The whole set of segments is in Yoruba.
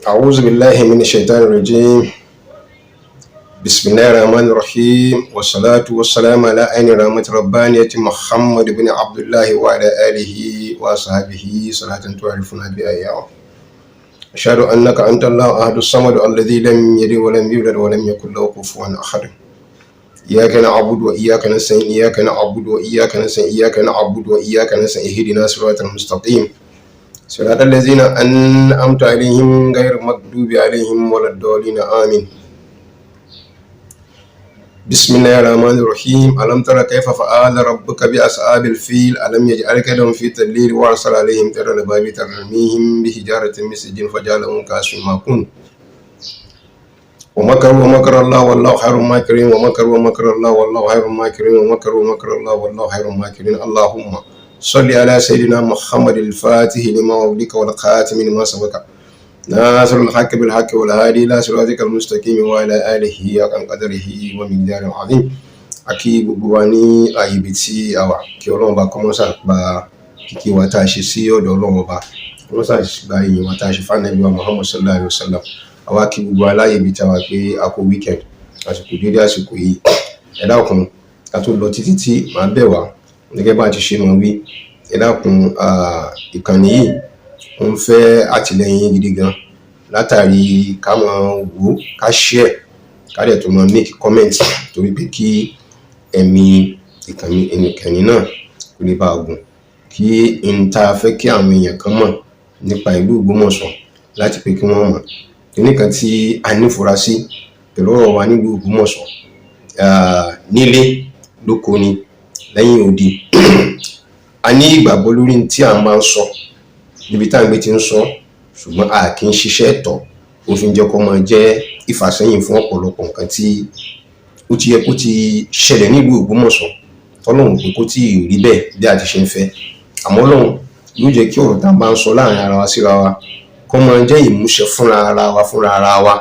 أعوذ بالله من الشيطان الرجيم. بسم الله الرحمن الرحيم، والصلاة والسلام على عين رحمة ربانية محمد بن عبد الله وعلى آله وصحبه صلاة تعرفنا بها إياه. أشهد أنك أنت الله أحد الصمد الذي لم يلد ولم يولد ولم يكن له كفوا أحد. إياك نعبد وإياك نستعين، إياك نعبد وإياك نستعين، إياك نعبد وإياك نستعين، اهدنا صراط المستقيم، صراط الذين أنعمت عليهم غير المغضوب عليهم ولا الضالين، آمين. بسم الله الرحمن الرحيم. ألم تر كيف فعل ربك بأصحاب الفيل؟ ألم يجعل كيدهم في تضليل وأرسل عليهم طيرا أبابيل ترميهم بحجارة من سجيل فجعلهم كعصف مأكول. ومكروا ومكر الله والله خير الماكرين. ومكروا ومكر الله والله خير الماكرين. ومكروا ومكر الله والله خير الماكرين. اللهم صل على سيدنا محمد الفاتح لما أغلق والخاتم لما سبق، ناصر الحق بالحق والهادي إلى صراطك المستقيم وعلى آله حق قدره ومقداره العظيم. A kí gbogbo wa ní ààyè ibi tí a wà, kí Ọlọ́run bá kọ́mọ́sà gba kíkí wa tá a ṣe sí ọ̀dọ̀ Ọlọ́run Ọba, kọ́mọ́sà gba ìyìn wa tá a ṣe fún Ànábì wa Muhammad sallallahu alayhi wa sallam. Àwa kí gbogbo wa láàyè ibi tí a wà pé a kú weekend, àsìkò dédé àsìkò yìí. Ẹ dákun, ká tó lọ títí tí màá bẹ̀ wá gẹ́gẹ́ bá a ti ṣe mọ̀ wí, ẹ dákun, ìkànnì yìí ó ń fẹ́ àtìlẹ́yìn gidi gan, látàrí ká máa wò ó, ká share, ká dẹ̀ tó máa make comment, torí pé kí ẹ̀mí ìkànnì náà kó lè bá a gùn, kí n tá a fẹ́ kí àwọn èèyàn kan mọ̀ nípa ìlú Ògbómọ̀ṣọ́ láti pé kí wọ́n mọ̀. Kíní kan tí a nífura sí pẹ̀lú ọ̀rọ̀ wa nílùú Ògbómọ̀ṣọ́, nílé lóko ni, lẹ́yìn odi, a ní ìgbàgbọ́ lórí tí à ń máa ń sọ níbi tá à ń gbé ti ń sọ, ṣùgbọ́n a kì í ṣiṣẹ́ tọ̀. Ó fi ń jẹ́ kó máa jẹ́ ìfàsẹ́yìn fún ọ̀pọ̀lọpọ̀ nǹkan tí ó ti yẹ kó ti ṣẹlẹ̀ nílùú Ògbómọ̀ṣọ́, tọ́lọ́run pé kó tí ì rí bẹ́ẹ̀ bí a ti ṣe ń fẹ́. Àmọ́ Ọlọ́run yóò jẹ́ kí ọ̀rọ̀ tá a bá ń sọ láàrin ara wa síra wa kó máa jẹ́ ìmúṣẹ fúnra ara wa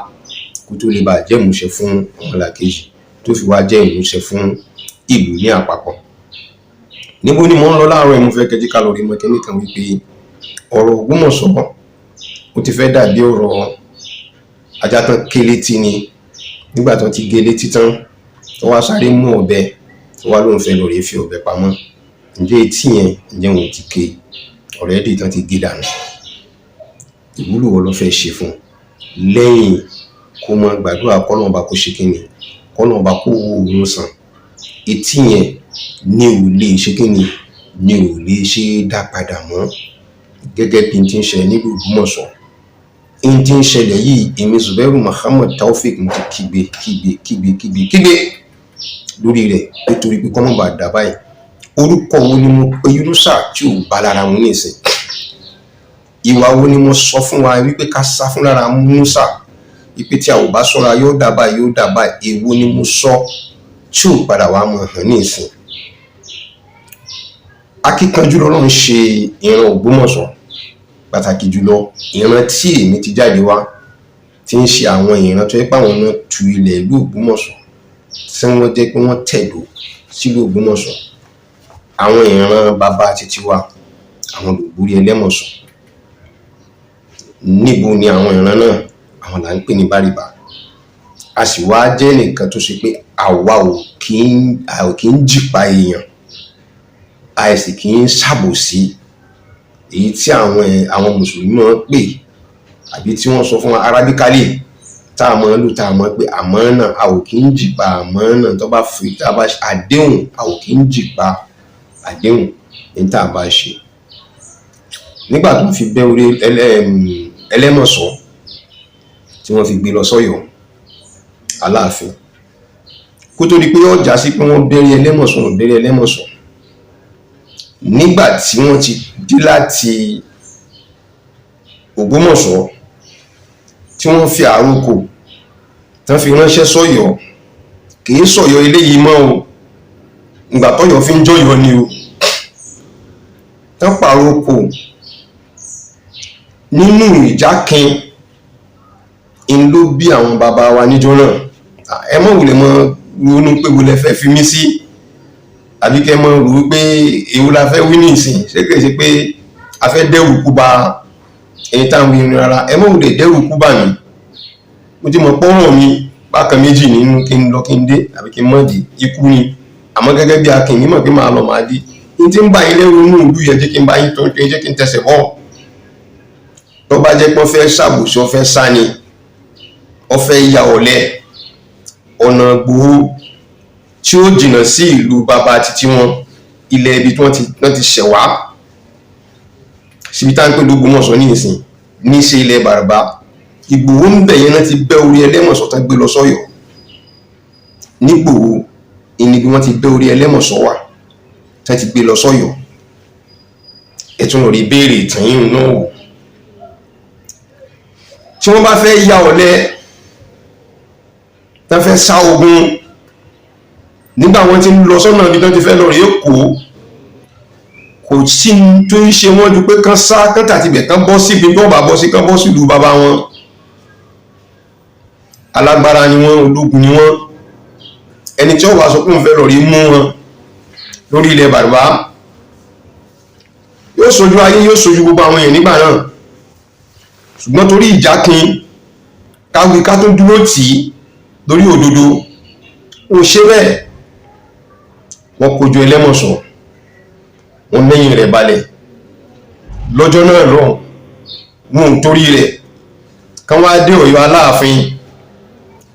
kó tó lè bàa jẹ́ ìmúṣẹ fún ọmọlàkejì, tó fi wá jẹ́ ìmúṣẹ fún ìlú ní àpapọ̀. Níbo ni mò ń lọ láàárọ̀ yìí? Mo fẹ́ kẹ́ jẹ́ ká lọ rí mọ kíní kan wípé ọ̀rọ̀ Ògbómọ̀ṣọ́, ó ti fẹ́ dàbí ọ̀rọ̀ ajá tán ké létí ni. Nígbà tán ti gé létí tán, tó wá sáré mú ọ̀bẹ, tó wá lóun fẹ́ lọ rèé fi ọ̀bẹ pamọ́. Ǹjẹ́ etí yẹn, ǹjẹ́ wọn ò ti ké already tán ti gé dànù? Ìwúlò wo ló fẹ́ ṣe fún un lẹ́yìn kó máa gbàdúrà kọ́lọ́run bá kó ṣe kíni, kọ́lọ́run bá kó wo òun sàn? Etí yẹn ní ò lè ṣe kíni, ní ò lè ṣe é dá padà mọ́. Gẹ́gẹ́ bí n ti ń ṣẹlẹ̀ nílùú Ògbómọ̀ṣọ́, n ti ń ṣẹlẹ̀ yìí, èmi Zubairu Muhammad Taofeek, mo ti kígbe kígbe kígbe kígbe kígbe lórí rẹ̀ nítorí pé kọ́mọ́ bá dà báyìí. Orúkọ wo ni mo pe Yunusa tí ò bá lára mu nísìn? Ìwà wo ni mo sọ fún wa wípé ká sá fún lára Yunusa, wípé tí a ò bá ṣọ́ra yóò dà báyìí, yóò dà báyìí? Èwo ni mo sọ tí ò padà wá mọ̀ hàn nísìn? Akíkanjú lọ́lọ́run ṣe ìran Ògbómọ̀ṣọ́, pàtàkì jùlọ ìran tí èmi ti jáde wá, tí ń ṣe àwọn ìran tó yẹ pé àwọn náà tu ilẹ̀ ìlú Ògbómọ̀ṣọ́, tí wọ́n jẹ́ pé wọ́n tẹ̀dó sílùú Ògbómọ̀ṣọ́. Àwọn ìran bàbá títí wa, àwọn lògbórí Ẹlẹ́mọ̀ṣọ́. Níbo ni àwọn ìran náà? Àwọn là ń pè ní Bárìbà. A sì wá jẹ́ nìkan tó ṣe pé àwa ò kí ń jìpa èèyàn, a sì kì í ṣàbòsí, èyí tí àwọn mùsùlùmí máa ń pè àbí tí wọ́n sọ fún wa arábíkálì tá a máa ń lò, tá a máa ń pè àmánà. A ò kí ń jìpa àmánà tó bá fi tá a bá àdéhùn, a ò kí ń jìpa àdéhùn ní tá a bá ṣe. Nígbà tó fi bẹ́ orí Ẹlẹ́mọ̀ṣọ́, tí wọ́n fi gbé lọ sọ́yọ́ Aláàfin, kó tó di pé ó já sí pé wọ́n bẹ́rí Ẹlẹ́mọ̀ṣọ́, wọ́n bẹ́rí Ẹlẹ́mọ̀ṣọ́ nígbà tí wọ́n ti dé láti Ògbómọ̀ṣọ́, tí wọ́n fi àrokò tán fi ránṣẹ́ sọ́yọ́. Kìí sọ̀yọ́ eléyìí mọ́ o, ìgbà tọ́yọ́ fi ń jọ́yọ́ ni o. Tán pàrokò nínú ìjákin in ló bí àwọn bàbá wa níjọ́ náà. Ẹ mọ̀ wùlẹ̀ mọ́ ronú pé wo lẹ fẹ́ fi mí sí, àbí kẹ́ mọ́ rò wípé èwo la fẹ́ wí ní ìsìn? Ṣé kìí ṣe pé a fẹ́ dẹ́rù kú ba Ẹni táwọn wí ni rárá, ẹ mọ̀ wulẹ̀ dẹ́rù kú bà mí. Mo ti mọ̀ pọ́nrọ̀ mi bákan méjì nínú, kí n lọ kí n dé àbí kí n mọ̀ dé, ikú ni. Àmọ́ gẹ́gẹ́ bí akin mi mọ̀ pé màá lọ màá dé. Ní tí ń bá yín lẹ́rù inú ìlú yẹn, jẹ́ kí n bá yín tó ń jẹ́ kí n tẹsẹ̀ bọ́. Tó bá jẹ́ pé wọ́n fẹ́ ṣàbòsí, wọ́n fẹ́ sá ni, wọ́n fẹ́ ya ọ̀lẹ, ọ̀nà Ìgbòho tí ó jìnnà sí ìlú bàbá títí wọn, ilẹ̀ ibi tí wọ́n ti ṣẹ̀ wá síbi tá à ń pè lÓgbómọ̀ṣọ́ ní ìsìn ní í ṣe ilẹ̀ Bàràbá. Ìgbòho ń bẹ̀ yẹn náà ti bẹ́ orí Ẹlẹ́mọ̀ṣọ́ tán gbé lọ sọ́yọ́. Nígbòho ìní bí wọ́n ti bẹ́ orí Ẹlẹ́mọ̀ṣọ́ wà tán ti gbé lọ sọ́yọ́. Ẹ tún lọ rí béèrè ìtàn yìí náà wò. Tí wọ́n bá fẹ́ ya ọ̀lẹ, tán fẹ́ sá ogun, nígbà wọ́n ti ń lọ sọ́nà ibi tán ti fẹ́ lọ rí Èkó, kò sí tó ń ṣe wọ́n ju pé kán sá, kán tàtibẹ̀, kán bọ́ síbi tó bá bọ́ sí, kán bọ́ sílùú bàbá wọn. Alágbára ni wọ́n, ológun ni wọ́n. Ẹni tí ó wàá sọ pé òun fẹ́ lọ rí mú wọn lórí ilẹ̀ Bàrùbá yóò sojú ayé, yóò sojú gbogbo àwọn èèyàn nígbà náà. Ṣùgbọ́n torí ìjákin káwí ká tó dúró tì í lórí òdodo, ó ṣe bẹ́ẹ̀. Wọ́n kojú Ẹlẹ́mọ̀ṣọ́, wọ́n lẹ́yìn rẹ̀ balẹ̀ lọ́jọ́ náà lọ́hùn. Wọn ò torí rẹ̀ kán wá dé Ọ̀yọ́ Aláàfin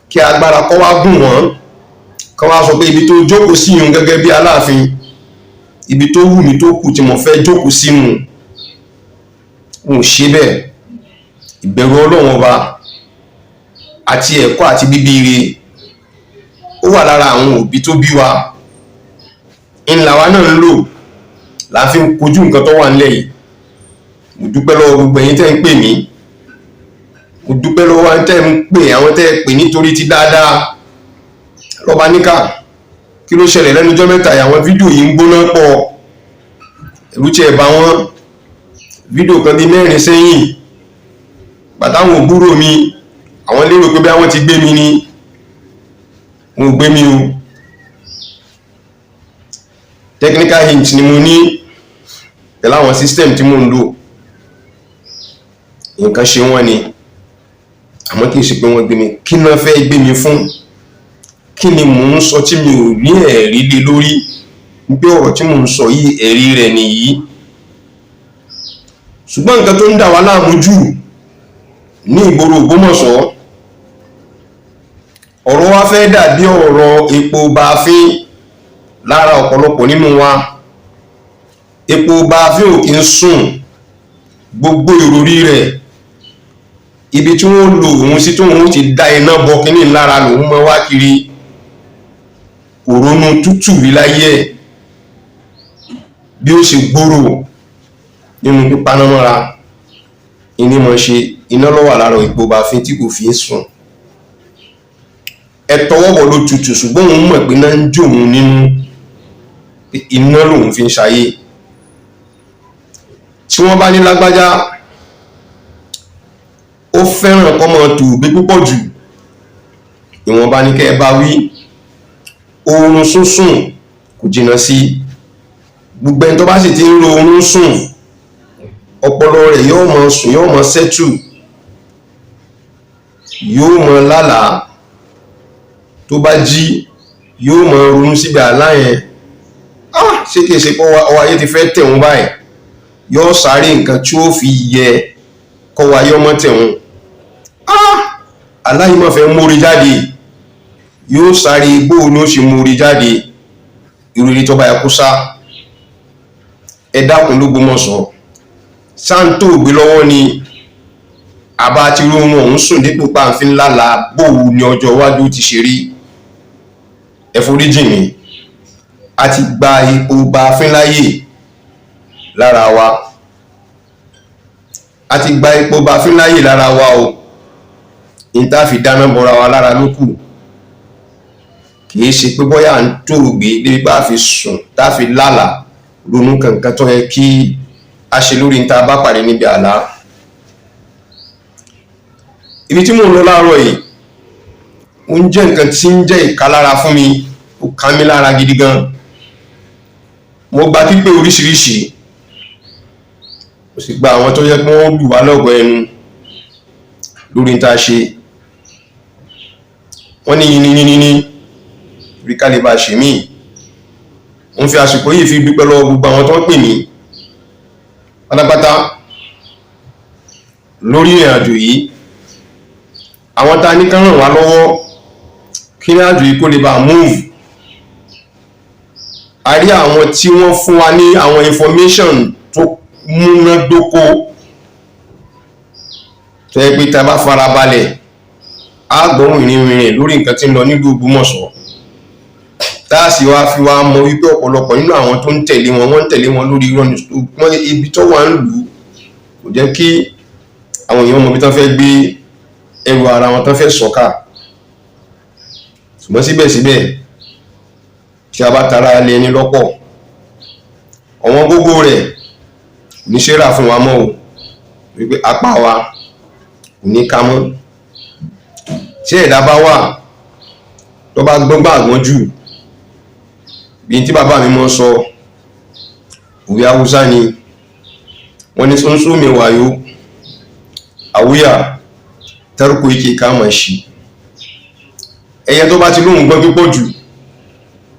kí agbára kọ́ wá gùn wọ́n, kán wá sọ pé ibi tó jókòó sí yun gẹ́gẹ́ bí Aláàfin, ibi tó wù mí tó kù tí mo fẹ́ jókòó sínú. Wọn ò ṣe bẹ́ẹ̀. Ìbẹ̀rù Ọlọ́run Ọba àti ẹ̀kọ́ àti bíbí ire ó wà lára àwọn òbí tó bí wa ńlá wa náà ń lò la fi ń kojú nǹkan tó wà nílẹ̀ yìí. Mo dúpẹ́ lọ́wọ́ gbogbo ẹ̀yin tẹ́ ń pè mí. Mo dúpẹ́ lọ́wọ́ àwọn tẹ́ ń pè, àwọn tẹ́ ń pè nítorí ti dáadáa. Lọ́ba níkà, kí ló ṣẹlẹ̀ lẹ́nujọ́ mẹ́ta yìí? Àwọn fídíò yìí ń gbóná pọ̀, ẹ̀rù tiẹ̀ bá wọn. Fídíò kan bíi 4 sẹ́yìn, bàtàwọn òbúrò mi, àwọn lérò pé bí àwọn ti gbé mi ni. Wọn ò gbé mi o. Technical hint ni mo ní pẹ̀lú àwọn system tí mo ń lò. Nǹkan ṣe wọ́n ni, àmọ́ kì í ṣe pé wọ́n gbé mi. Kí náà fẹ́ gbé mi fún? Kí ni mò ń sọ tí mi ò ní ẹ̀rí lé lórí pé ọ̀rọ̀ tí mò ń sọ yìí, ẹ̀rí rẹ̀ nìyí? Ṣùgbọ́n nǹkan tó ń dà wá láàmú jù ní ìgboro Ògbómọ̀ṣọ́, ọ̀rọ̀ wa fẹ́ dàbí ọ̀rọ̀ epo báfín lára ọ̀pọ̀lọpọ̀ nínú wa. Epo báfín ò kí ń sùn. Gbogbo ìròrí rẹ̀, ibi tí wọ́n lo òun sí tó òun ti dá iná bọ kínní lára lòun mọ́ wá kiri. Kò ronú tútù rí láyé ẹ̀ bí ó ṣe gbòòrò nínú pípaná mọ́ra ìní mọ̀ ṣe iná lọ́wọ́ lára epo báfín tí kò fi ń sùn. Ẹ tọwọ́ bọ̀ ló tutù, ṣùgbọ́n òun mọ̀ pé iná ń jó òun nínú, iná lòun fi ń ṣayé. Tí wọ́n bá ní lágbájá ó fẹ́ràn kọ́ mọ́ tòògbé púpọ̀ jù, ìwọ̀nba ní kẹ́ ẹ bá wí. Oorun sísùn kò jìnnà sí gbogbo ẹni tó bá sì ti ń ro oorun sùn, ọpọlọ rẹ̀ yóò mọ sùn, yóò mọ sẹ́tù, yóò mọ lálàá. Tó bá jí, yóò mọ ronú síbi àlá yẹn. Ah, ṣé kìí ṣe pé ọwọ́ ayé ti fẹ́ tẹ̀wọ̀n báyìí? Yóò sáré nǹkan tí ó fi yẹ kọ́wọ́ ayé ọmọ tẹ̀wọ̀n. Ah, aláyìí mọ̀ fẹ́ mórí jáde. Yóò sáré bóun ni ó ṣe mórí jáde. Ìròyìn tó bá yẹ kó sá. Ẹ dákun, l'Ógbómọ̀ṣọ́, sáńtò gbé lọ́wọ́ ni àbá ti rí ohun ọ̀hún sùn dípò pàǹfin ńlá. Bóun ni ọjọ́ iwájú ti ṣe rí? Ẹ foríjì mí, a ti gba ipò báfín láyè lára wa, a ti gba ipò báfín láyè lára wa o. Ní tá fi dáná bọra wa lára ló kù. Kì í ṣe pé bóyá à ń tòògbé débi bá fi sùn tá fi lálàá ronú kankan tó yẹ kí a ṣe lórí ní tá a bá pàdé níbi àlá. Ibi tí mò ń lọ láàárọ̀ yìí, ó ń jẹ́ nǹkan tí ń jẹ́ ìkálára fún mi, ó ká mi lára gidi gan. Mo gba pípé oríṣiríṣi. Mo sì gba àwọn tó yẹ pé wọ́n lù wá lọ́gọ̀ọ́ ẹnu lórí tá a ṣe. Wọ́n ní yìnyín ní rí ká lè bá ṣe míì. Mo ń fi àsìkò yìí fi dúpẹ́ lọ́wọ́ gbogbo àwọn tó ń pè mí pátápátá lórí ìrìn àjò yìí, àwọn tá a ní kán ràn wá lọ́wọ́ kí ìrìn àjò yìí kó lè bá move. A rí àwọn tí wọ́n fún wa ní àwọn information tó múnádóko, tó yẹ pé tá a bá farabalẹ̀, á gbọ́ wìnrìnwìnrìn lórí nǹkan tí ń lọ nílùú Ògbómọ̀ṣọ́, tá a sì wá fi wá mọ̀ wípé ọ̀pọ̀lọpọ̀ nínú àwọn tó ń tẹ̀lé wọn, wọ́n ń tẹ̀lé wọn lórí irọ́ ní. Wọ́n ibi tó wà ń lù ú kò jẹ́ kí àwọn èèyàn mọ ibi tó fẹ́ gbé ẹrù ara wọn tó fẹ́ sọ̀ka. Ṣùgbọ́n síbẹ̀síbẹ̀, tí a bá tara alẹ́ ẹni lọ́pọ̀, ọ̀wọ́n gógó rẹ̀ kò ní ṣe rà fún wa mọ́ o, wípé apá wa kò ní ká mọ́. Tí ẹ̀dá bá wà tó bá gbọ́n gbàgbọ́n jù, bí tí bàbá mi mọ́ sọ, òwe Haúsá ni, wọ́n ní tsuntsu mai wayo a wuya tarko yake kama shi. Ẹyẹ tó bá ti lóhùn gbọ́n pípọ̀ jù,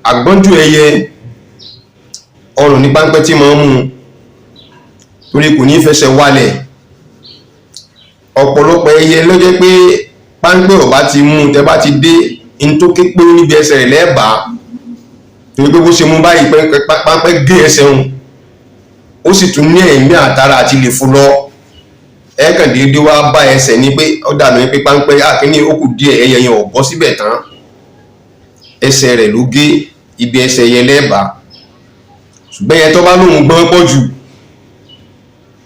àgbọ́njù ẹyẹ, ọrùn ní páńpẹ́ tí máa ń mú, torí kò ní fẹsẹ̀ wálẹ̀. Ọ̀pọ̀lọpọ̀ ẹyẹ ló jẹ́ pé páńpẹ́ ò bá ti mú, tẹ́ bá ti dé in tó ké pé níbi ẹsẹ̀ rẹ̀ lẹ́ẹ̀bàá, torí pé bó ṣe mú báyìí, páńpẹ́ gé ẹsẹ̀ òun, ó sì tún ní ẹ̀mí àtàrà àti lè fò lọ. Ẹ kàn déédéé wá bá ẹsẹ̀ ní pé ó dàbí pé páńpẹ́ àkíní ó kù díẹ̀, ẹyẹ yẹn ò bọ́ síbẹ̀ tán, ẹsẹ̀ rẹ̀ ló gé, ibi ẹsẹ̀ yẹn lẹ́ẹ̀bàá. Ṣùgbọ́n ẹyẹ tó bá lóun gbọ́n pọ̀ jù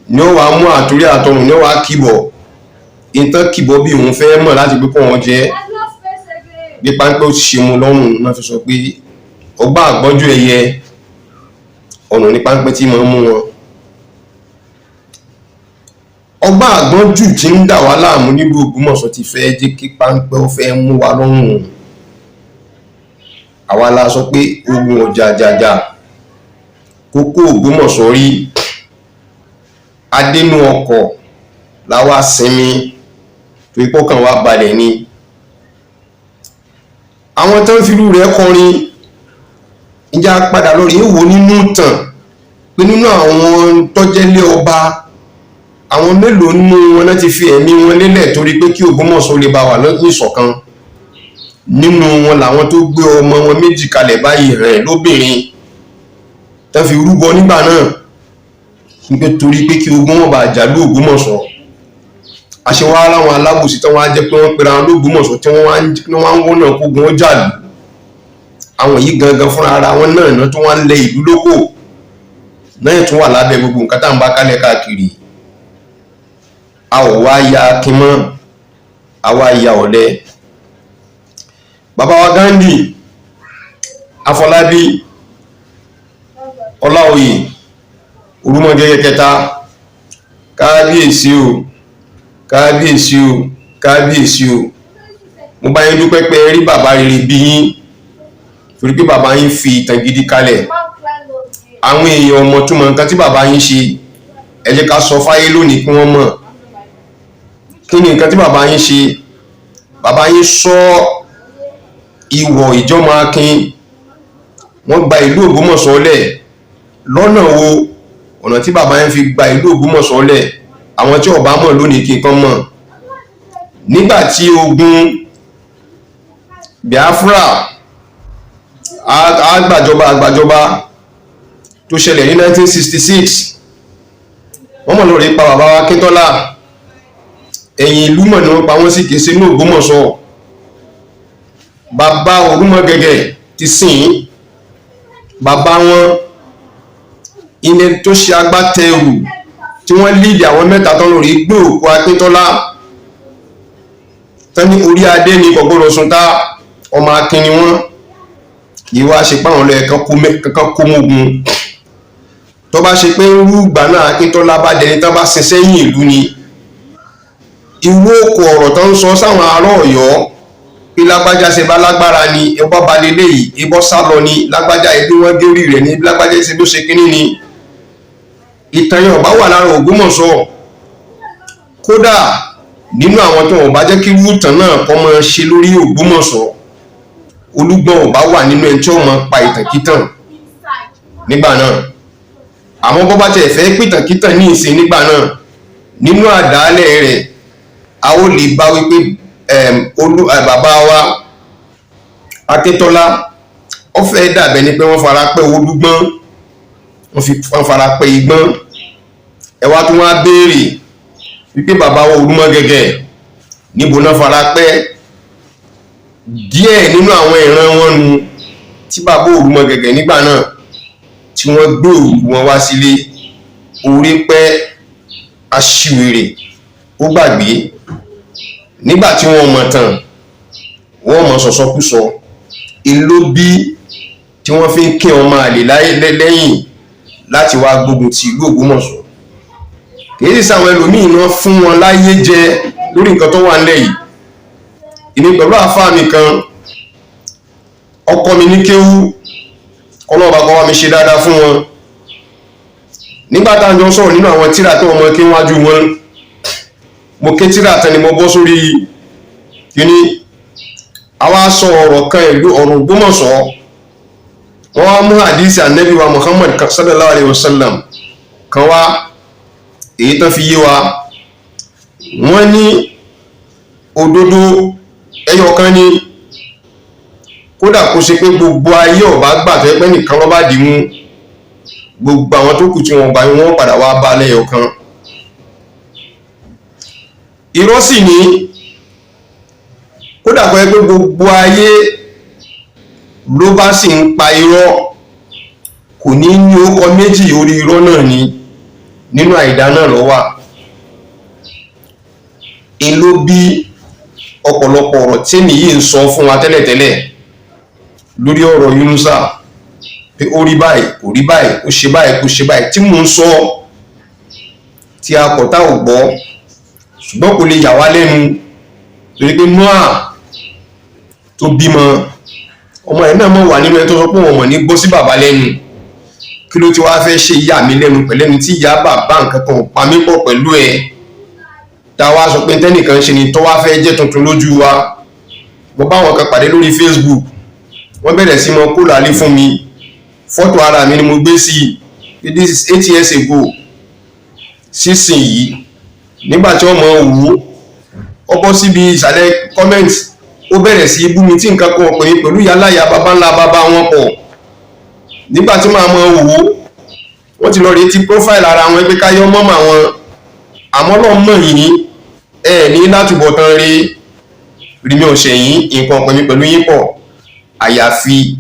ni ó wàá mú àtúrí àtọrùn, ni ó wàá kìbọ̀ ìtàn kìbọ̀ bí òun fẹ́ mọ̀ láti pé kó wọn jẹ́ bí páńpẹ́ ó ti ṣe mu lọ́rùn náà. Fi sọ pé ọgbà àgbọ́njú ẹyẹ, ọ̀nà ní páńpẹ́ tí máa ń mú wọn. Ọgbà àgbọ́njù tí ń dà wá láàmú nílùú Ògbómọ̀ṣọ́ ti fẹ́ jẹ́ kí páńpẹ́ ó fẹ́ mú wa lọ́rùn. Àwa la sọ pé ogun ọ̀jàjàjà kókó Ògbómọ̀ṣọ́ rí adénú ọkọ̀ láwa sinmi tó ipò kan wá balẹ̀ ni. Àwọn tó ń firú rẹ̀ kọrin ìjà padà lórí ìwò nínú ìtàn pé nínú àwọn tọ́jẹ́lé ọba, àwọn mélòó nínú wọn náà ti fi ẹ̀mí wọn lélẹ̀ torí pé kí Ògbómọ̀ṣọ́ lè bá wà ní ìṣọ̀kan? Nínú wọn làwọn tó gbé ọmọ wọn méjì kalẹ̀ báyìí rẹ̀ lóbìnrin tó fi rúbọ nígbà náà nígbà torí pé kí ogun wọn bá jàlú Ògbómọ̀ṣọ́. Àṣewá láwọn alábòsí tí wọ́n á jẹ́ pé wọ́n pera wọn lÓgbómọ̀ṣọ́, tí wọ́n wá ń wọ́nà kógun wọn jàlú. Àwọn yìí gangan fúnra ara wọn náà náà tó wá ń lẹ ìlú lóko náà tún wà lábẹ́ gbogbo nǹkan tá à ń bá kálẹ̀ káàkiri. A ò wá ya akin mọ́, a wá ya ọ̀lẹ. Bàbá wa Ghandi Afọlábí Ọláoyè Orúmọgẹ́gẹ́ kẹta, kábíyèsí o, kábíyèsí o, kábíyèsí o. Mo bá yín dúpẹ́ pé ẹ rí bàbá rere bí yín, torí pé bàbá yín fi ìtàn gidi kalẹ̀. Àwọn èèyàn ọmọ túmọ̀ nǹkan tí bàbá yín ṣe. Ẹ jẹ́ ká sọ fáyé lónìí kí wọ́n mọ̀ kí ni nǹkan tí bàbá yín ṣe. Bàbá yín sọ ìwọ̀ ìjọmọ akin. Wọ́n gba ìlú Ògbómọ̀ṣọ́ lẹ̀ lọ́nà wo? Ọ̀nà tí bàbá yín fi gba ìlú Ògbómọ̀ṣọ́ lẹ̀, àwọn tí ó bá mọ̀ lónìí kí nǹkan mọ̀. Nígbà tí ogun Biafra àgbàjọba àgbàjọba tó ṣẹlẹ̀ ní 1966, wọ́n mọ̀ lórí pa bàbá wa Akíntọ́lá. Ẹ̀yìn ìlú mọ̀ ni wọ́n pa wọ́n sí, kìí ṣe ní Ògbómọ̀ṣọ́. Bàbá Ògúnmọ̀gẹ̀gẹ̀ ti sìn bàbá wọn ilẹ̀ tó ṣe agbátẹrù tí wọ́n lídìí àwọn mẹ́ta tán lórí gbé òkú Akíntọ́lá tán ní orí adé ní kò gbọ́dọ̀ sùn tá. Ọmọ akin ni wọ́n, kì í wá ṣe páwọn lọ́yẹ̀ kankan kó mógun. Tó bá ṣe pé irú ìgbà náà Akíntọ́lá bá dẹni tán bá sin sẹ́yìn ìlú ni, irú òkò ọ̀rọ̀ tó ń sọ sáwọn ará Ọ̀yọ́ pé lágbájá ṣe bá lágbára ni, ẹbọ ba lélẹ́yìí, ẹbọ sá lọ ni lágbájá, ẹbí wọn gérí rẹ̀ ni lágbájá ṣe bó ṣe kínní ni. Ìtàn yẹn ò bá wà lára Ògbómọ̀ṣọ́. Kódà nínú àwọn tó wọn bá jẹ́ kí irú ìtàn náà kọ́ máa ṣe lórí Ògbómọ̀ṣọ́, Olúgbọ́n ò bá wà nínú ẹni tí ó máa pa ìtànkítàn nígbà náà. Àmọ́ bọ́ bá tẹ̀ fẹ́ pìtànkítàn ní ìsìn nígbà náà, nínú àdáálẹ̀ rẹ̀, a ó lè bá wípé olú bàbá wa Akíntọ́lá, ó fẹ́ dàbẹ̀ ni pé wọ́n fara pẹ́ Olúgbọ́n, wọ́n fara pẹ́ Igbọ́n. Ẹ wá tún wá béèrè wípé bàbá wa Olúmọgẹ̀gẹ̀, níbo náà fara pẹ́? Díẹ̀ nínú àwọn ìran wọn nu tí bàbá Olúmọgẹ̀gẹ̀ nígbà náà tí wọ́n gbé òkú wọn wá sílé. Orí pẹ́ aṣiwèrè, ó gbàgbé. Nígbà tí wọ́n mọ̀ tán, wọ́n mọ̀ sọ̀sọ́kúsọ ìlú bí tí wọ́n fi ń kí ọmọ àlè lẹ́yìn láti wá gbógun ti ìlú Ògbómọ̀ṣọ́. Kìí sì sáwọn ẹlòmíì náà fún wọn láyé jẹ lórí nǹkan tó wà nílẹ̀ yìí. Èmi pẹ̀lú àáfàá mi kan, ọkọ mi ní kéwú, ọlọ́ọ̀bá kọ́ wá mi ṣe dáadáa fún wọn. Nígbà tá à ń jọ sọ̀rọ̀ nínú àwọn tíra tó ọmọ kí wájú wọn, mo ké tíra tán ni mo bọ́ sórí kíní, àwa sọ ọ̀rọ̀ kan, ìlú ọ̀rọ̀ Ògbómọ̀ṣọ́. Wọ́n wá mú hadisi anabi wa Muhammad sallallahu alayhi wa sallam kan wá, èyí tán fi yé wa. Wọ́n ní òdodo ẹyọ kan ní, kódà kó ṣe pé gbogbo ayé ọba gbà tó pẹ́ nìkan ló bá dì mú, gbogbo àwọn tó kù tí wọ́n gbà, wọ́n padà wá bá lẹ́yọ kan. Irọ́ sì ní, kódà kó yẹ pé gbogbo ayé ló bá sì ń pa irọ́, kò ní ní orúkọ méjì, orí irọ́ náà ni, nínú àìdá náà ló wà. Ló bí ọ̀pọ̀lọpọ̀ ọ̀rọ̀ tèmi yìí ń sọ fún wa tẹ́lẹ̀tẹ́lẹ̀ lórí ọ̀rọ̀ Yunusa, pé ó rí báyìí, kò rí báyìí, ó ṣe báyìí, kò ṣe báyìí, tí mò ń sọ tí a kọ̀ tá ò gbọ́. Ṣùgbọ́n kò lè yà wá lẹ́nu, torí pé Noah tó bímọ, ọmọ ẹ̀ náà mọ̀ wà nínú ẹ tó sọ pé wọ́n mọ̀ ní gbọ́ sí bàbá lẹ́nu. Kí ló ti wá fẹ́ ṣe ìyá mi lẹ́nu pẹ̀lẹ́nu tí ìyá bàbá nǹkan kan ò pa mí pọ̀ pẹ̀lú ẹ̀, tá a wá sọ pé tẹ́nìkan ṣe ni tó wá fẹ́ jẹ́ tuntun lójú wa? Mo bá wọn kan pàdé lórí Facebook, wọ́n bẹ̀rẹ̀ sí mọ kó làálí fún mi. Fọ́tò ara mi ni mo gbé sí i, this is 8 years ago sísìn yìí. Nígbà tí wọ́n mọ̀ wò ó, bọ́ síbi ìsàlẹ̀ comment, ó bẹ̀rẹ̀ sí bú mi tí nǹkan kan pè é pẹ̀lú yálàyà bàbá ńlá bàbá wọn pọ̀. Nígbà tí màá mọ̀ wò ó, wọ́n ti lọ rí ti profile ara wọn pé káyọ́ mọ́mọ́ àwọn. Àmọ́ lọ́ mọ̀ yìí, ẹ ní látúbọ̀tán rí rí mi ò ṣẹ̀yìn nǹkan pẹ̀lú pẹ̀lú yín pọ̀, àyàfi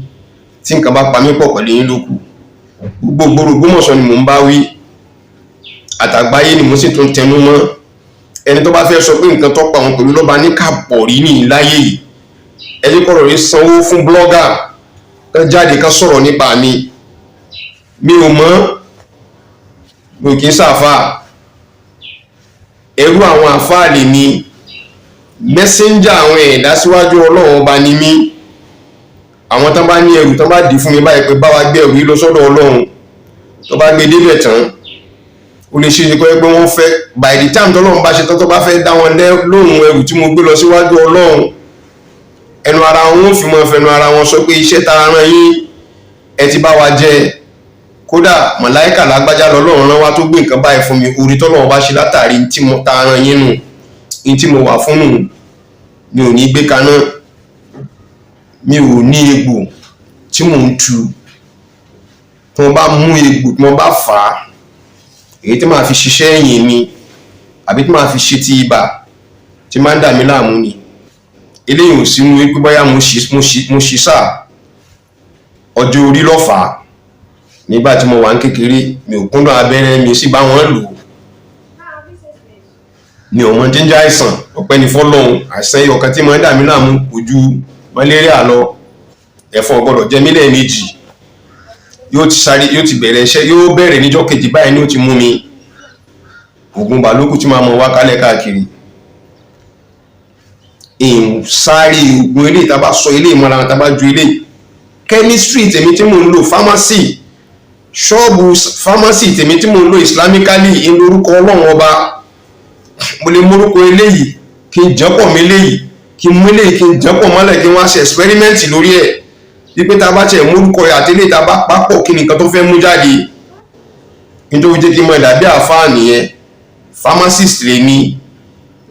tí nǹkan bá pa mí pọ̀ pẹ̀lú yín lókù. Gbogbo Ògbómọ̀ṣọ́ ni mò ń bá wí, àtàgbáyé ni mo sì tún tẹnu mọ́. Ẹni tó bá fẹ́ sọ pé nǹkan tó pa òun pẹ̀lú lọ́ba ní kàpọ̀ rí ní láyé yìí, ẹni kọ̀rọ̀ rí sanwó fún blogger kan jáde kan sọ̀rọ̀ nípa mi. Mi ò mọ̀, mi ò kì í ṣàfà, ẹrú àwọn àfáà lè mi, messenger àwọn ẹ̀dá síwájú Ọlọ́run Ọba ni mí. Àwọn tán bá ní ẹrù, tán bá dì fún mi báyìí pé bá wa gbé ẹrù yìí lọ sọ́dọ̀ Ọlọ́run, tó bá gbé débẹ̀ tán, ó lè ṣe é ṣe kọ́ pé wọ́n fẹ́, by the time tọ́lọ́run bá ṣe tán, tó bá fẹ́ dá wọn lóhùn ẹrù tí mo gbé lọ síwájú Ọlọ́run, ẹnu ara wọn ó fi mọ́ fẹnu ara wọn sọ pé iṣẹ́ tá a rán yín, ẹ ti bá wa jẹ. Kódà màláìkà lágbájá lọ́lọ́run rán wá tó gbé nǹkan báyìí fún mi, orí tọ́lọ́run bá ṣe látàrí tí mo ta rán yín nù ní tí mo wà fún nù. Mi ò ní gbé kaná, mi ò ní egbò tí mò ń tu. Tí wọ́n bá mú egbò, tí wọ́n bá fà á, èyí tí màá fi ṣiṣẹ́ ẹ̀yìn mi àbí tí màá fi ṣe ti ibà tí máa ń dà mí láàmú ni. Eléyìí ò sínú wípé bóyá mo ṣì sáà ọjọ́ orí lọ́fàá. Nígbà tí mo wà ní kékeré, mi ò kúndùn abẹ́rẹ́, mi sì bá wọn lò ó. Mi ò mọ tí ń jẹ́ àìsàn. Ọpẹ́ ní fọ́lọ́run, àìsàn ẹyọ kan tí máa ń dà mí láàmú kò ju malaria lọ. Ẹ̀fọn ò gbọ́dọ̀ jẹ mí lẹ́ẹ̀mejì, yóò ti sáré, yóò ti bẹ̀rẹ̀ iṣẹ́, yóò bẹ̀rẹ̀ níjọ́ kejì báyìí ni ó ti mú mi. Ògùn bàlókù tí máa mọ wá kálẹ̀ káàkiri, sáré ògùn ilé ìta bá sọ ilé ìmọ̀ra tá bá ju ilé chemistry tèmi tí mò ń lò, pharmacy. Ṣọ́ọ̀bù pharmacy tèmi tí mo ń lo islamically ń lórúkọ Ọlọ́run Ọba. Mo lè mórúkọ eléyìí kí n jẹ́pọ̀ mi eléyìí, kí n mú eléyìí kí n jẹ́pọ̀ mọ́lẹ̀, kí n wá ṣe experiment lórí ẹ̀ wípé tá a bá tiẹ̀ mórúkọ ẹ̀ àti eléyìí tá a bá papọ̀, kí ni nǹkan tó fẹ́ mú jáde? Nítorí jẹ́ kí n mọ ìdàbí àáfàá nìyẹn. Pharmacist lè ní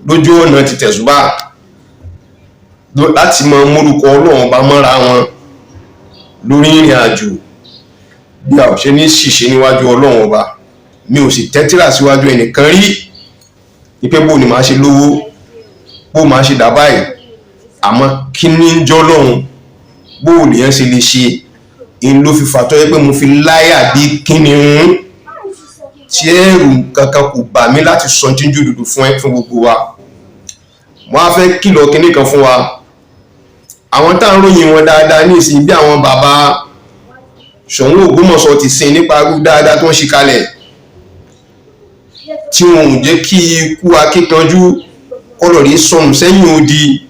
lójú ọ̀nà ti tẹ̀sùbá láti mọ mórúkọ Ọlọ́run Ọba mọ́ra wọn lórí ìrìn àjò bí a ò ṣe ní ṣìṣe níwájú Ọlọ́run Ọba. Mi ò sì tẹ́tírà síwájú ẹnìkan rí wípé bó ni màá ṣe lówó, bó màá ṣe dà báyìí. Àmọ́ kí ní ń jọ́ lọ́hùn, bó lèèyàn ṣe lè ṣe ń ló fi fàtọ́ yẹ pé mo fi láyà bí kìnìún tí ẹ̀rù kankan kò bà mí láti sọ jíjú dúdú fún ẹ, fún gbogbo wa. Wọ́n á fẹ́ kìlọ̀ kinní kan fún wa. Àwọn tá à ń ròyìn wọn dáadáa ní ìsìn, bí àwọn bàbá Ṣọ̀ún Ògbómọ̀ṣọ́ ti sin nípa irú dáadáa tó ń ṣe kalẹ̀, tí wọn ò jẹ́ kí ikú akíkanjú kọlọ̀ rí sọnù sẹ́yìn odi.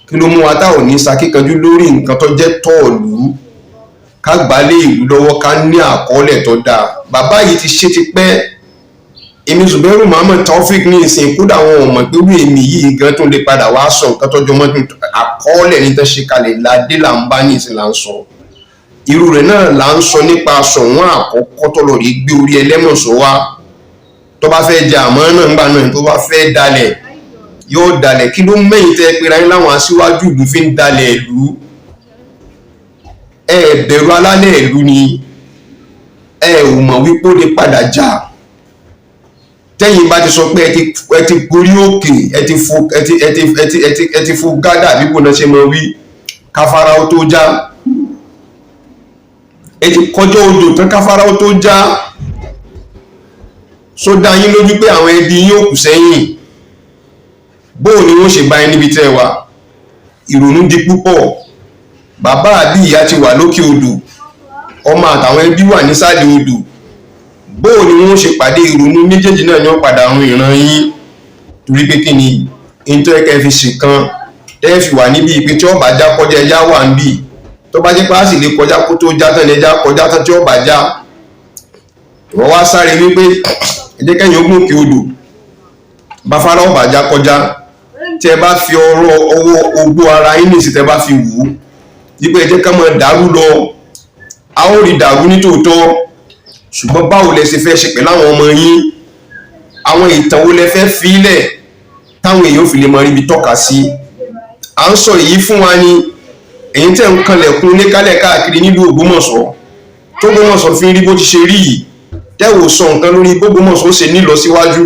Kí ló mú wa tá ò ní sakíkanjú lórí nǹkan tó jẹ́ tọ́ọ̀lù, ká gbálé ìlú lọ́wọ́, ká ní àkọọ́lẹ̀ tó dáa? Bàbá yìí ti ṣe ti pẹ́. Èmi Zubairu Muhammed Taofik ní ìsìn, kódà àwọn ọmọ pé wí èmi yìí gan tó lè padà wá sọ nǹkan tó jọmọ́ àkọọ́lẹ̀ ní tán ṣe kalẹ̀ ládé là ń bá ní ìsìn là ń sọ. Irú rẹ̀ náà là ń sọ nípa Ṣọ̀ún àkọ́kọ́ tó lọ rí gbé orí Ẹlẹ́mọ̀ṣọ́ wá. Tó bá fẹ́ jẹ àmọ́ náà ńgbà náà, tó bá fẹ́ dalẹ̀ yóò dalẹ̀. Kí ló mẹ́yìn tẹ́ pera yín láwọn aṣíwájú ìlú fi ń dalẹ̀ ìlú? Ẹ bẹ̀rù alálẹ̀ ìlú ni? Ẹ ò mọ̀ wípé ó lè padà jà tẹ́yìn bá ti sọ pé ẹ ti gorí òkè, ẹ ti fo ẹ ti ẹ ti ẹ ti ẹ ti ẹ ti fo gádà bí kò náà ṣe mọ wí káfárá ó tó já. Ẹ ti kọjá odò tán káfárá ó tó já. Só dá yín lójú pé àwọn ẹbí yín ò kù sẹ́yìn? Bóò ni wọ́n ṣe bá yín níbi tẹ́ ẹ wà? Ìrònú di púpọ̀. Bàbá àbí ìyá ti wà lókè odò, ọmọ àtàwọn ẹbí wà nísàlẹ̀ odò. Bóò ni wọ́n ṣe pàdé? Ìrònú méjèèjì náà ni wọ́n padà run ìran yín. Torí pé kí ni nítorí ẹ̀kẹ́ fi ṣèkan tẹ́ fi wà níbi ìpè tí ọba já kọjá, ẹja wà ń bì. Tó bá jẹ́ pé a sì lè kọjá kó tó já tán ni ẹja kọjá tán tí ọba já. Ìwọ wá sáré wípé ẹ jẹ́ kẹ́yìn ogun òkè odò báfárá ọba já kọjá. Tí ẹ bá fi ọ̀rọ̀ ọwọ́ ogbó ara yín nìsí, tẹ́ bá fi wù ú wípé ẹ jẹ́ ká máa dàrú lọ, a ó rí dàrú nítòótọ́. Ṣùgbọ́n báwo lẹ ṣe fẹ́ ṣe pẹ̀lú àwọn ọmọ yín? Àwọn ìtàn wo lẹ fẹ́ fílẹ̀ táwọn èèyàn fi lè mọ ríbi tọ́ka sí? À ń sọ èyí fún wa ni èyí tẹ́ ń kanlẹ̀kùn ní kálẹ̀ káàkiri nílùú Ògbómọ̀ṣọ́, tó Ògbómọ̀ṣọ́ fi ń rí bó ti ṣe rí yìí. Tẹ́wò sọ nǹkan lórí bÓgbómọ̀ṣọ́ ó ṣe nílọ síwájú,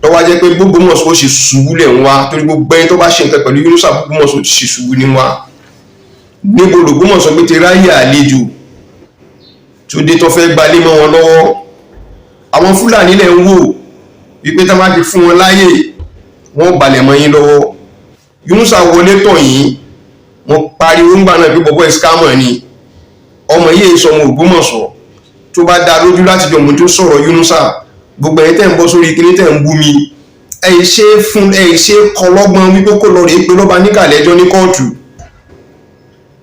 tó wá jẹ́ pé bÓgbómọ̀ṣọ́ ó ṣe ṣubú lẹ̀ ń wá, torí gbogbo ẹni tó bá ṣe nǹkan pẹ̀lú Yunusa, bÓgbómọ̀ṣọ́ ti ṣe ṣubú ní wá. Níbo lÒgbómọ̀ṣọ́ pé ti ráyè àlejò tó dé tó fẹ́ gbalé mọ́ wọn lọ́wọ́? Àwọn Fúlàní lẹ̀ ń wò wípé tá bá ti fún wọn láyè, wọ́n balẹ̀ mọ́ yín lọ́wọ́. Yunusa wọlé tọ̀ yín, wọ́n pariwo ńgbà náà pé bọ́bọ́ ìskámọ̀ ni ọmọ yìí, sọmọ Ògbómọ̀ṣọ́. Tó bá dá lójú láti jọ mo tó sọ̀rọ̀ Yunusa, gbogbo ẹ̀yin tẹ́ ń bọ́ sórí kíní tẹ́ ń bú mi, ẹ̀ ṣe fún ẹ̀ ṣe kọlọ́gbọ́n wípé kó lọ rèé pé lọ́ba níkàlẹ́jọ́ ní kóòtù.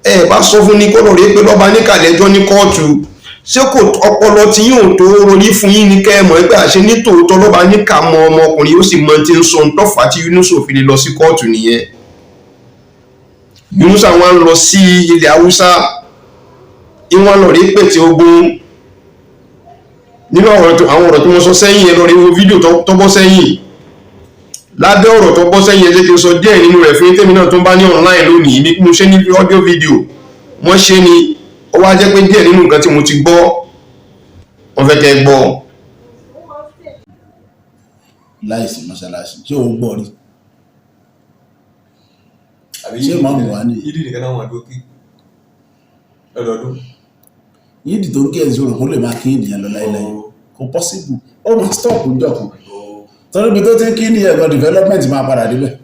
Ẹ bá sọ fún ní kó lọ rèé pé lọ́ba níkàlẹ́jọ́ ní kóòtù. Ṣé kò ọpọlọ tí yóò tó ronú fún yín ní kẹ́ ẹ mọ̀ pé àṣẹ ní tòótọ́ lọ́ba níkà mọ ọmọkùnrin, ó sì mọ tí ń sọ ntọ́fà tí Yunusa fi lè lọ sí kóòtù nìyẹn? Yunusa wọn lọ sí ilẹ̀ Haúsá, ìwọ̀n lọ rí pètè ogun. Nínú àwọn ọ̀rọ̀ tí wọ́n sọ sẹ́yìn, ẹ lọ rí wo fídíò tó bọ́ sẹ́yìn. Lábẹ́ ọ̀rọ̀ tó bọ́ sẹ́yìn, ẹ jẹ́ kí n sọ díẹ̀ nínú rẹ̀ fún tèmi náà tó ń bá ní online lónìí. Ní mo ṣe ní audio video wọ́n ṣe ni, ó wá jẹ́ pé díẹ̀ nínú nǹkan tí mo ti gbọ́, wọ́n fẹ́ kẹ́ gbọ́. Láìsí mọ́ṣáláṣí, ṣé o gbọ́ rí? Ṣé ìmáàmù wà ní? Yídì nìkan náà wà lókè lọ́dọọdún. Yídì tó ń kí ẹ̀sìn rò kó lè máa kí ìdìyàn lọ láíláí, kò possible. Ó máa stop níjọ́ kan, torí ibi tó ti ń kí ní ẹ̀gọ́ development máa padà débẹ̀.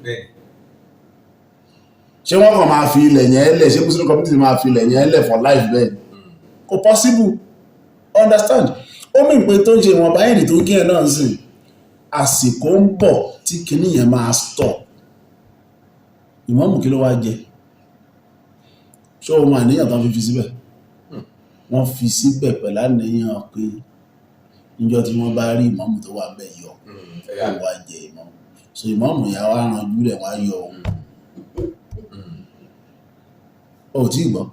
Ṣé wọ́n kàn máa fi ilẹ̀ yẹn lẹ̀? Ṣé Muslim community máa fi ilẹ̀ yẹn lẹ̀ for life? Bẹ́ẹ̀ kò possible, understand? Ó mì pé tó ń ṣe ìwọ̀nba yìí tó ń kí ẹ̀ náà ń sìn, àsìkò ń bọ̀ tí kinní yẹn máa stop. Ìmáàmù kí ló wá jẹ? Ṣé o mọ àníyàn tán fi fi síbẹ̀? Wọ́n fi síbẹ̀ pẹ̀lú àníyàn pé níjọ́ tí wọ́n bá rí ìmáàmù tó wà bẹ́ẹ̀ yọ, Ẹ̀yà. kó wá jẹ ìmáàmù. So ìmáàmù yẹn wá ranjú rẹ̀, wá yọ òun. O ò tí ì gbọ́.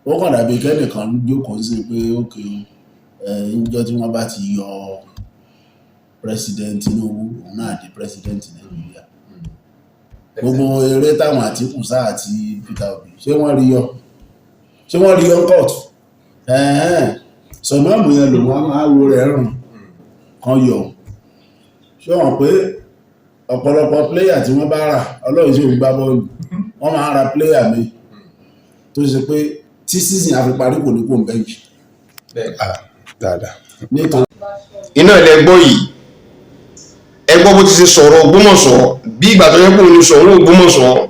Ó kàn dàbí kẹ́nìkan jókòó sí pé ókè o, níjọ́ tí wọ́n bá ti yọ President Tinubu, òun náà di president Nàìjíríà. Gbogbo eré táwọn Àtìkù sáà àti Peter Obi, ṣé wọ́n rí yọ? Ṣé wọ́n rí yọ court? Sọ ìmáàmù yẹn lòun á máa wo rẹ̀ rùn kan yọ. Ṣé wọ́n pé ọ̀pọ̀lọpọ̀ player tí wọ́n bá rà, Ọlọ́run sì ń gbá bọ́ọ̀lù, wọ́n máa ń ra player mi tó ṣe pé tí season á fi parí, kò ní kó ń bench. Bẹ́ẹ̀. Ah, dáadáa. Nítorí Iná ilẹ̀ gbọ́ yìí. Ẹ gbọ́ bó ti ṣe sọ̀rọ̀ Ògbómọ̀ṣọ́ bí ìgbà tó yẹ kó ní sọ̀rọ̀ Ògbómọ̀ṣọ́.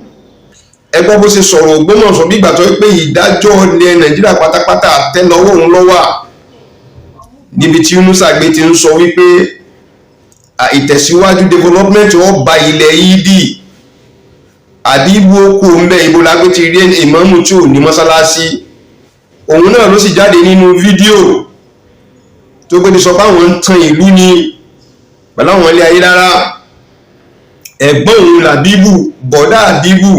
Ẹ gbọ́ bó ṣe sọ̀rọ̀ Ògbómọ̀ṣọ́ bí ìgbà tó yẹ pé ìdájọ́ ilẹ̀ Nàìjíríà pátápátá àtẹ́lẹwọ́ òun ló wà, níbi tí Yunusa gbé ti ń sọ wípé ìtẹ̀síwájú, development, ó bá ilẹ̀ yídì àbí ibo kú ń bẹ. Ibo la gbé ti rí ìmáàmù tí ò ní mọ́sálásí? Òun náà ló sì jáde nínú fídíò tó gbé ti sọ pé àwọn ń tan ìlú ni pẹ̀lú àwọn ilé ayé rárá. Ẹ̀gbọ́n òun làbíbù, bọ̀dá àbíbù.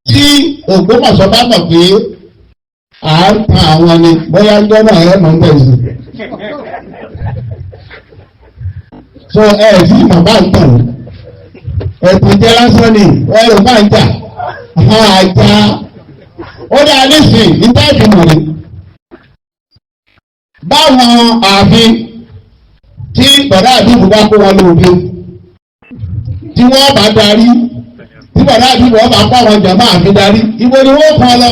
Tí Ògbómọ̀ṣọ́ bá mọ̀ pé à ń tan àwọn ni, bóyá jọ́nà ẹ̀ mọ̀ ń bẹ̀ sí. So ẹ ẹ̀ sí mọ̀ bá ń tàn, ẹ̀tàn jẹ́ lásán ni ẹ ò bá ń jà àjà. Ó dáa nísìnyí níta ìgbìmọ̀ ni báwọn ààfin tí bọ̀dá àdúgbò bá kó wọn lóde, tí wọ́n bá darí, tí bọ̀dá àdúgbò wọn bá kó àwọn jàmbá àfi darí, ibo ni wọ́n kọ́ lọ?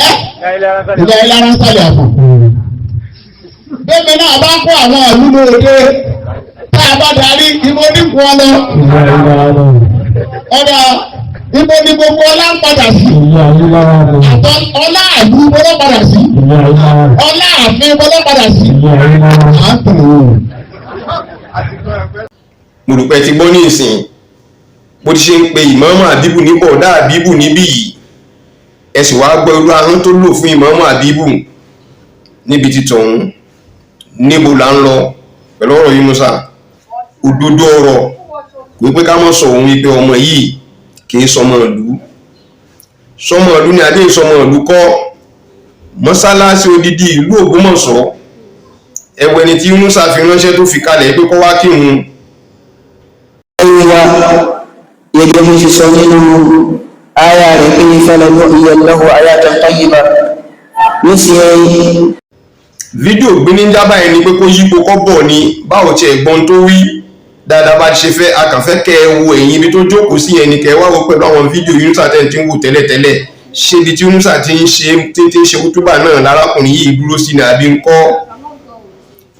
Ẹ́ ìjà ìlara ń sàlẹ̀ àfọ̀n. Bẹ́ẹ̀ni náà bá kó àwọn ìlú lóde, tá a bá darí, ibo ní kó lọ? Ọ̀dà, ibo ni gbogbo ọlá ń padà sí? Àtọ ọlá àlú ibo ló padà sí? Ọlá ààfin ibo ló padà sí? À ń tàn ó. Mo rò pé ẹ ti gbọ́ ní ìsìn bó ti ṣe ń pe ìmáàmù àbíbù ní bọ̀dá àbíbù níbí yìí. Ẹ sì wá gbọ́ irú ahọ́n tó lò fún ìmáàmù àbíbù níbi ti tọ̀hún. Níbo là ń lọ pẹ̀lú ọ̀rọ̀ Yunusa? Òdodo ọ̀rọ̀ kò pé ká mọ̀ sọ òun wípé ọmọ yìí kì í sọmọ ìlú. Sọmọ ìlú ni adé, sọmọ ìlú kọ́. Mọ́sálásí odidi ìlú Ògbómọ̀ṣọ́, ẹ̀wẹ̀ ni tí Yunusa fi ránṣẹ́ tó fi kalẹ̀ pé kó wá kírun. Wa gẹ́gẹ́ bí ṣe sọ nínú àyà rẹ̀ pé falanuhyiyannahu hayatan tayyiba nísìnyí. Fídíò gbéníjà báyìí ni pé kó yípo kọ́ bọ̀ ni. Báwo tiẹ̀ gbọ́n tó wí dáadáa bá ti ṣe fẹ́, akànfẹ́ kẹ́ ẹ wo ẹ̀yìn ibi tó jókòó sí yẹn ni, kẹ́ ẹ wá wo pẹ̀lú àwọn fídíò Yunusa tẹ́ ẹ ti ń wò tẹ́lẹ̀tẹ́lẹ̀. Ṣé ibi tí Yunusa ti ń ṣe tí ń ṣe kútúbà náà lárákùnrin yìí dúró sí ni àbí ń kọ́?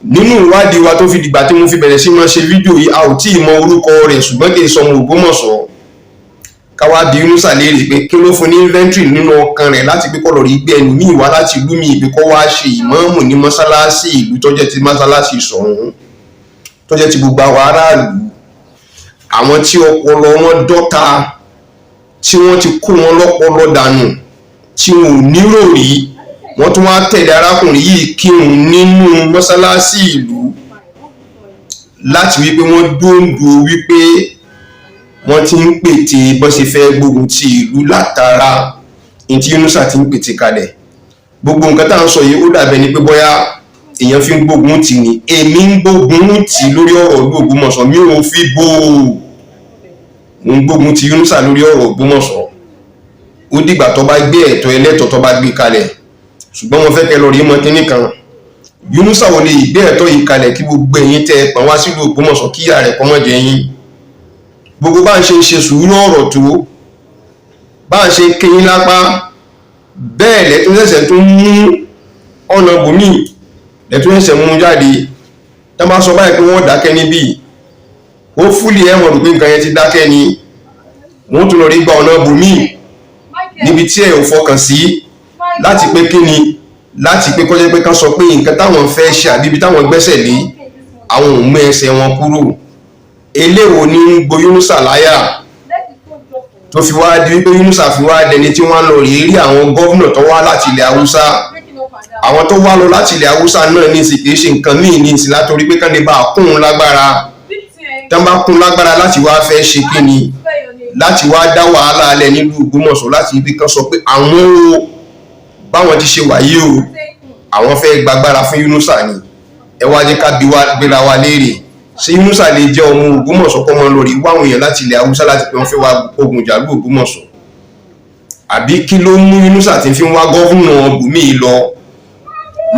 Nínú ìwádìí wa tó fi dìgbà tí mo fi bẹ̀rẹ̀ sí máa ṣe fídíò yìí, a ò tí ì mọ orúkọ rẹ̀, ṣùgbọ́n kì í sọmọ Ògbómọ̀ṣọ́. Káwá bí Yunusa léèrè pé kí ló fún ní inventory nínú ọkàn rẹ̀ láti pé kọ́lọ̀ rí gbé ẹnu míì wá láti ìlú míì pé kó wá ṣe ìmáàmù ní mọ́sálásí ìlú tó jẹ́ ti mọ́sálásí Ṣọ̀ún, tó jẹ́ ti gbogbo àwọn aráàlú, àwọn tí ọpọlọ wọn dọ́ta, tí wọ́n ti kó wọn lọ́pọlọ dànù, tí wọn ò níròrí, wọ́n tún wá tẹ̀lé arákùnrin yìí kírun nínú mọ́sálásí ìlú láti wípé wọ́n dóńdó wípé wọ́n ti ń pète bọ́n ṣe fẹ́ gbógun ti ìlú látara ní tí Yunusa ti ń pète kalẹ̀. Gbogbo nǹkan tá à ń sọ yìí, ó dàbẹ̀ ni pé bóyá èèyàn fi ń gbógun tì ní. Èmi ń gbógun tì lórí ọ̀rọ̀ ìlú Ògbómọ̀ṣọ́, mi ò fi bò ó. Mo ń gbógun ti Yunusa lórí ọ̀rọ̀ Ògbómọ̀ṣọ́. Ó dìgbà tó bá gbé ẹ̀tọ́ ẹlẹ́tọ̀ tó bá gbé kalẹ̀. Ṣùgbọ́n mo fẹ́ kẹ́ lọ rí mọ́ kínní kan: Yunusa ò lè gbé ẹ̀tọ́ yìí kalẹ̀ kí gbogbo ẹ̀yin tẹ́ ẹ pọ̀n wá sílùú Ògbómọ̀ṣọ́, kíyà rẹ̀ kọ́ mọ́ jẹ yín. Gbogbo bá ń ṣe ṣe sùúrù ọ̀rọ̀ tó bá ń ṣe kéyín lápá bẹ́ẹ̀, lẹ́tún ṣẹ̀ṣẹ̀ tó mú ọ̀nà bòmíì, lẹ́tún ṣẹ̀ṣẹ̀ mú jáde. Tá bá sọ báyìí pé wọ́n dákẹ́ níbí, ó fúlì ẹ̀ mọ̀ rò pé nǹkan yẹn ti dákẹ́ ni, wọ́n tún lọ rí gba ọ̀nà bòmíì níbi tí ẹ̀ ò fọkàn sí, láti pé kí ni, láti pé kọjá pé kán sọ pé nǹkan táwọn fẹ́ ṣe àbí ibi táwọn gbẹ́sẹ̀ lé, àwọn ò mú ẹsẹ̀ wọn kúrò. Eléwo ní ń gbo Yunusa láyà? Tó fi wá di wípé Yunusa fi wá dẹni tí wọ́n lọ rí rí àwọn governor tó wá láti ilẹ̀ Haúsá, àwọn tó wá lọ láti ilẹ̀ Haúsá náà ní ìsìn, kìí ṣe nǹkan míì ní ìsìn látòrí pé kán lè bá kún un lágbára. Tán bá kún lágbára láti wá fẹ́ ṣe kí ni? Láti wá dá wàhálà alẹ́ nílùú Ògbómọ̀ṣọ́, láti ibi kan sọ pé àwọn o báwọn ti ṣe wáyé o, àwọn fẹ́ gbàgbára fún Yunusa ni. Ẹ wá jẹ́ ká bi wá gbéra wa léèrè, ṣé Yunusa lè jẹ́ ọmọ Ògbómọ̀ṣọ́ kọ́ mọ́ lórí wáwọn èèyàn láti ilẹ̀ Haúsá láti pé wọ́n fẹ́ wá ogun jàlú Ògbómọ̀ṣọ́? Àbí kí ló mú Yunusa tí fi ń wá governor bùnmí lọ?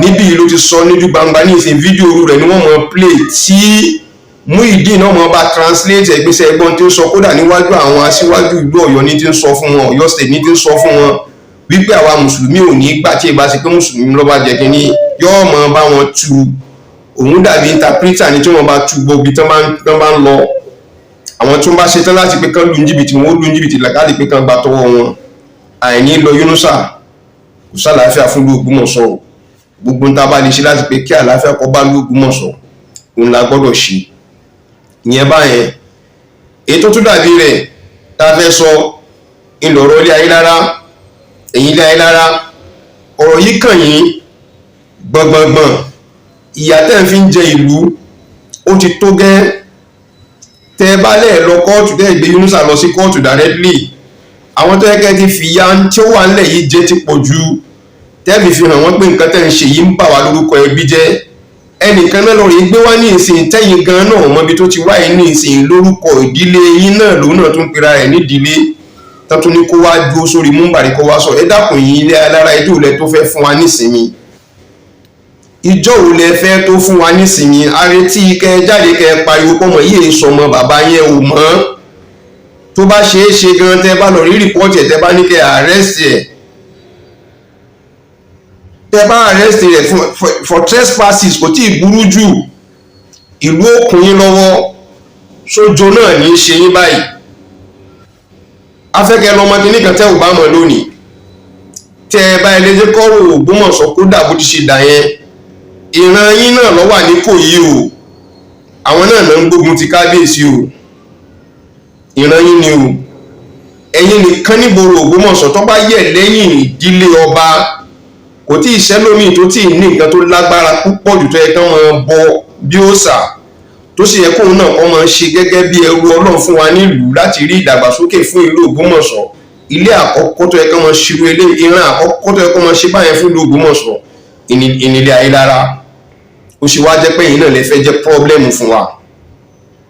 Níbí ló ti sọ níjú gbangba ní ìsìn, fídíò rẹ̀ ni wọ́n mọ̀ play tí Muyideen náà mọ̀ bá translate ẹgbẹ́sẹ̀ ẹgbọ́n tí ó sọ. Kódà níwájú àwọn aṣíwájú ìlú Ọ̀yọ́ ní ti ń sọ fún wọn, Ọ̀yọ́ State ní ti ń sọ fún wọn wípé àwa mùsùlùmí ò ní gbà tí ì bá ṣe pé mùsùlùmí ló bá jẹ kínní, yóò mọ bá wọn tu. Òun dàbí interpreter ni tí wọ́n bá tu gbogbo ibi tán bá ń lọ. Àwọn tí wọ́n bá ṣetán láti pé kán lu jìbìtì, wọn ó lu jìbìtì láti pé kán gba tọwọ́ wọn. Àìní lọ Yunusa, kò sálàáfíà fún ìlú Ògbómọ̀ṣọ́ o. Gbogbo ń tá a bá lè ṣe láti pé kí àlàáfíà kó bá ìlú Ògbómọ̀ṣọ́, òun la gbọ́dọ̀ ṣe. Ìyẹn báyẹn. Èyí tó tún dàbí rẹ̀ tá a fẹ́ sọ ńlọrọ̀ ilé ayé lára, ẹ̀yìn ilé ayé lára, ọ̀rọ̀ yìí kàn yín gbọ̀ngbọ̀ngbọ̀n. Ìyà tẹ́ ń fi ń jẹ ìlú, ó ti tó gẹ́. Tẹ́ bá lẹ̀ lọ kóòtù, tẹ́ gbé Yunusa lọ sí kóòtù directly, àwọn tó yẹ kẹ́ ti fìyà tí ó wà ńlẹ̀ yìí jẹ́ ti pọ̀ ju tẹ́ẹ̀fì fi hàn wọ́n pé nǹkan tẹ́ ń ṣe yìí ń bà wá lórúkọ ẹbí jẹ́. Ẹnìkan náà lórí gbé wá ní ìsìn, tẹ́yìn gan náà mọ ibi tó ti wáyé ní ìsìn, lórúkọ ìdílé yín náà lòun náà tún pera ẹ̀ nídìílé tọ́tún ní kó wá dúró sórí múmbàrí kó wá sọ. Ẹ dákun, yín ilé alára, ẹjọ́ òlẹ̀ tó fẹ́ fún wa nísìnyí? Ìjọ ò lẹ fẹ́ tó fún wa nísìnyí? Arètí kẹ jáde, kẹ pariwo pọ́mọ yìí sọmọ bàbá yẹn ò mọ́. Tó bá ṣeé ṣe gan, tẹ bá lọ rí report ẹ̀, tẹ bá ní kẹ arrest ẹ̀, tẹ bá arrest rẹ̀ for trespasses, kò tí ì burú jù. Ìlú òkun yín lọ́wọ́ sójó náà ní í ṣe yín báyìí. Afẹ́kẹ́ lọ́mọ kìíní kan tẹ́ ò bá mọ̀ lónìí. Tẹ́ ẹ bá ẹlẹ́jẹ́ kọ́rọ̀ Ògbómọ̀ṣọ́ kó dà bó ti ṣe dà yẹn, ìran yín náà ló wà ní Ìkòyí o. Àwọn náà náà ń gbógun ti kábíyèsí o. Ìran yín ni o. Ẹ̀yin nìkan nígboro Ògbómọ̀ṣọ́ tó bá yẹ̀ lẹ́yìn ìdílé ọba, kò tí ì sẹ́lómi tó tí ì ní nǹkan tó lágbára púpọ̀ jù tó yẹ kán máa bọ bí òòṣà, tó sì yẹ kóun náà kọ́ máa ṣe gẹ́gẹ́ bí ẹrú Ọlọ́run fún wa nílùú láti rí ìdàgbàsókè fún ìlú Ògbómọ̀ṣọ́. Ilé àkọ́kọ́ tó yẹ kán máa ṣerú ilé, ìran àkọ́kọ́ tó yẹ kán máa ṣe báyẹn fún ìlú Ògbómọ̀ṣọ́, ìnílé Ayélára. Ó ṣe wá jẹ́ pé ẹ̀yin náà lè fẹ́ jẹ́ problem fún wa?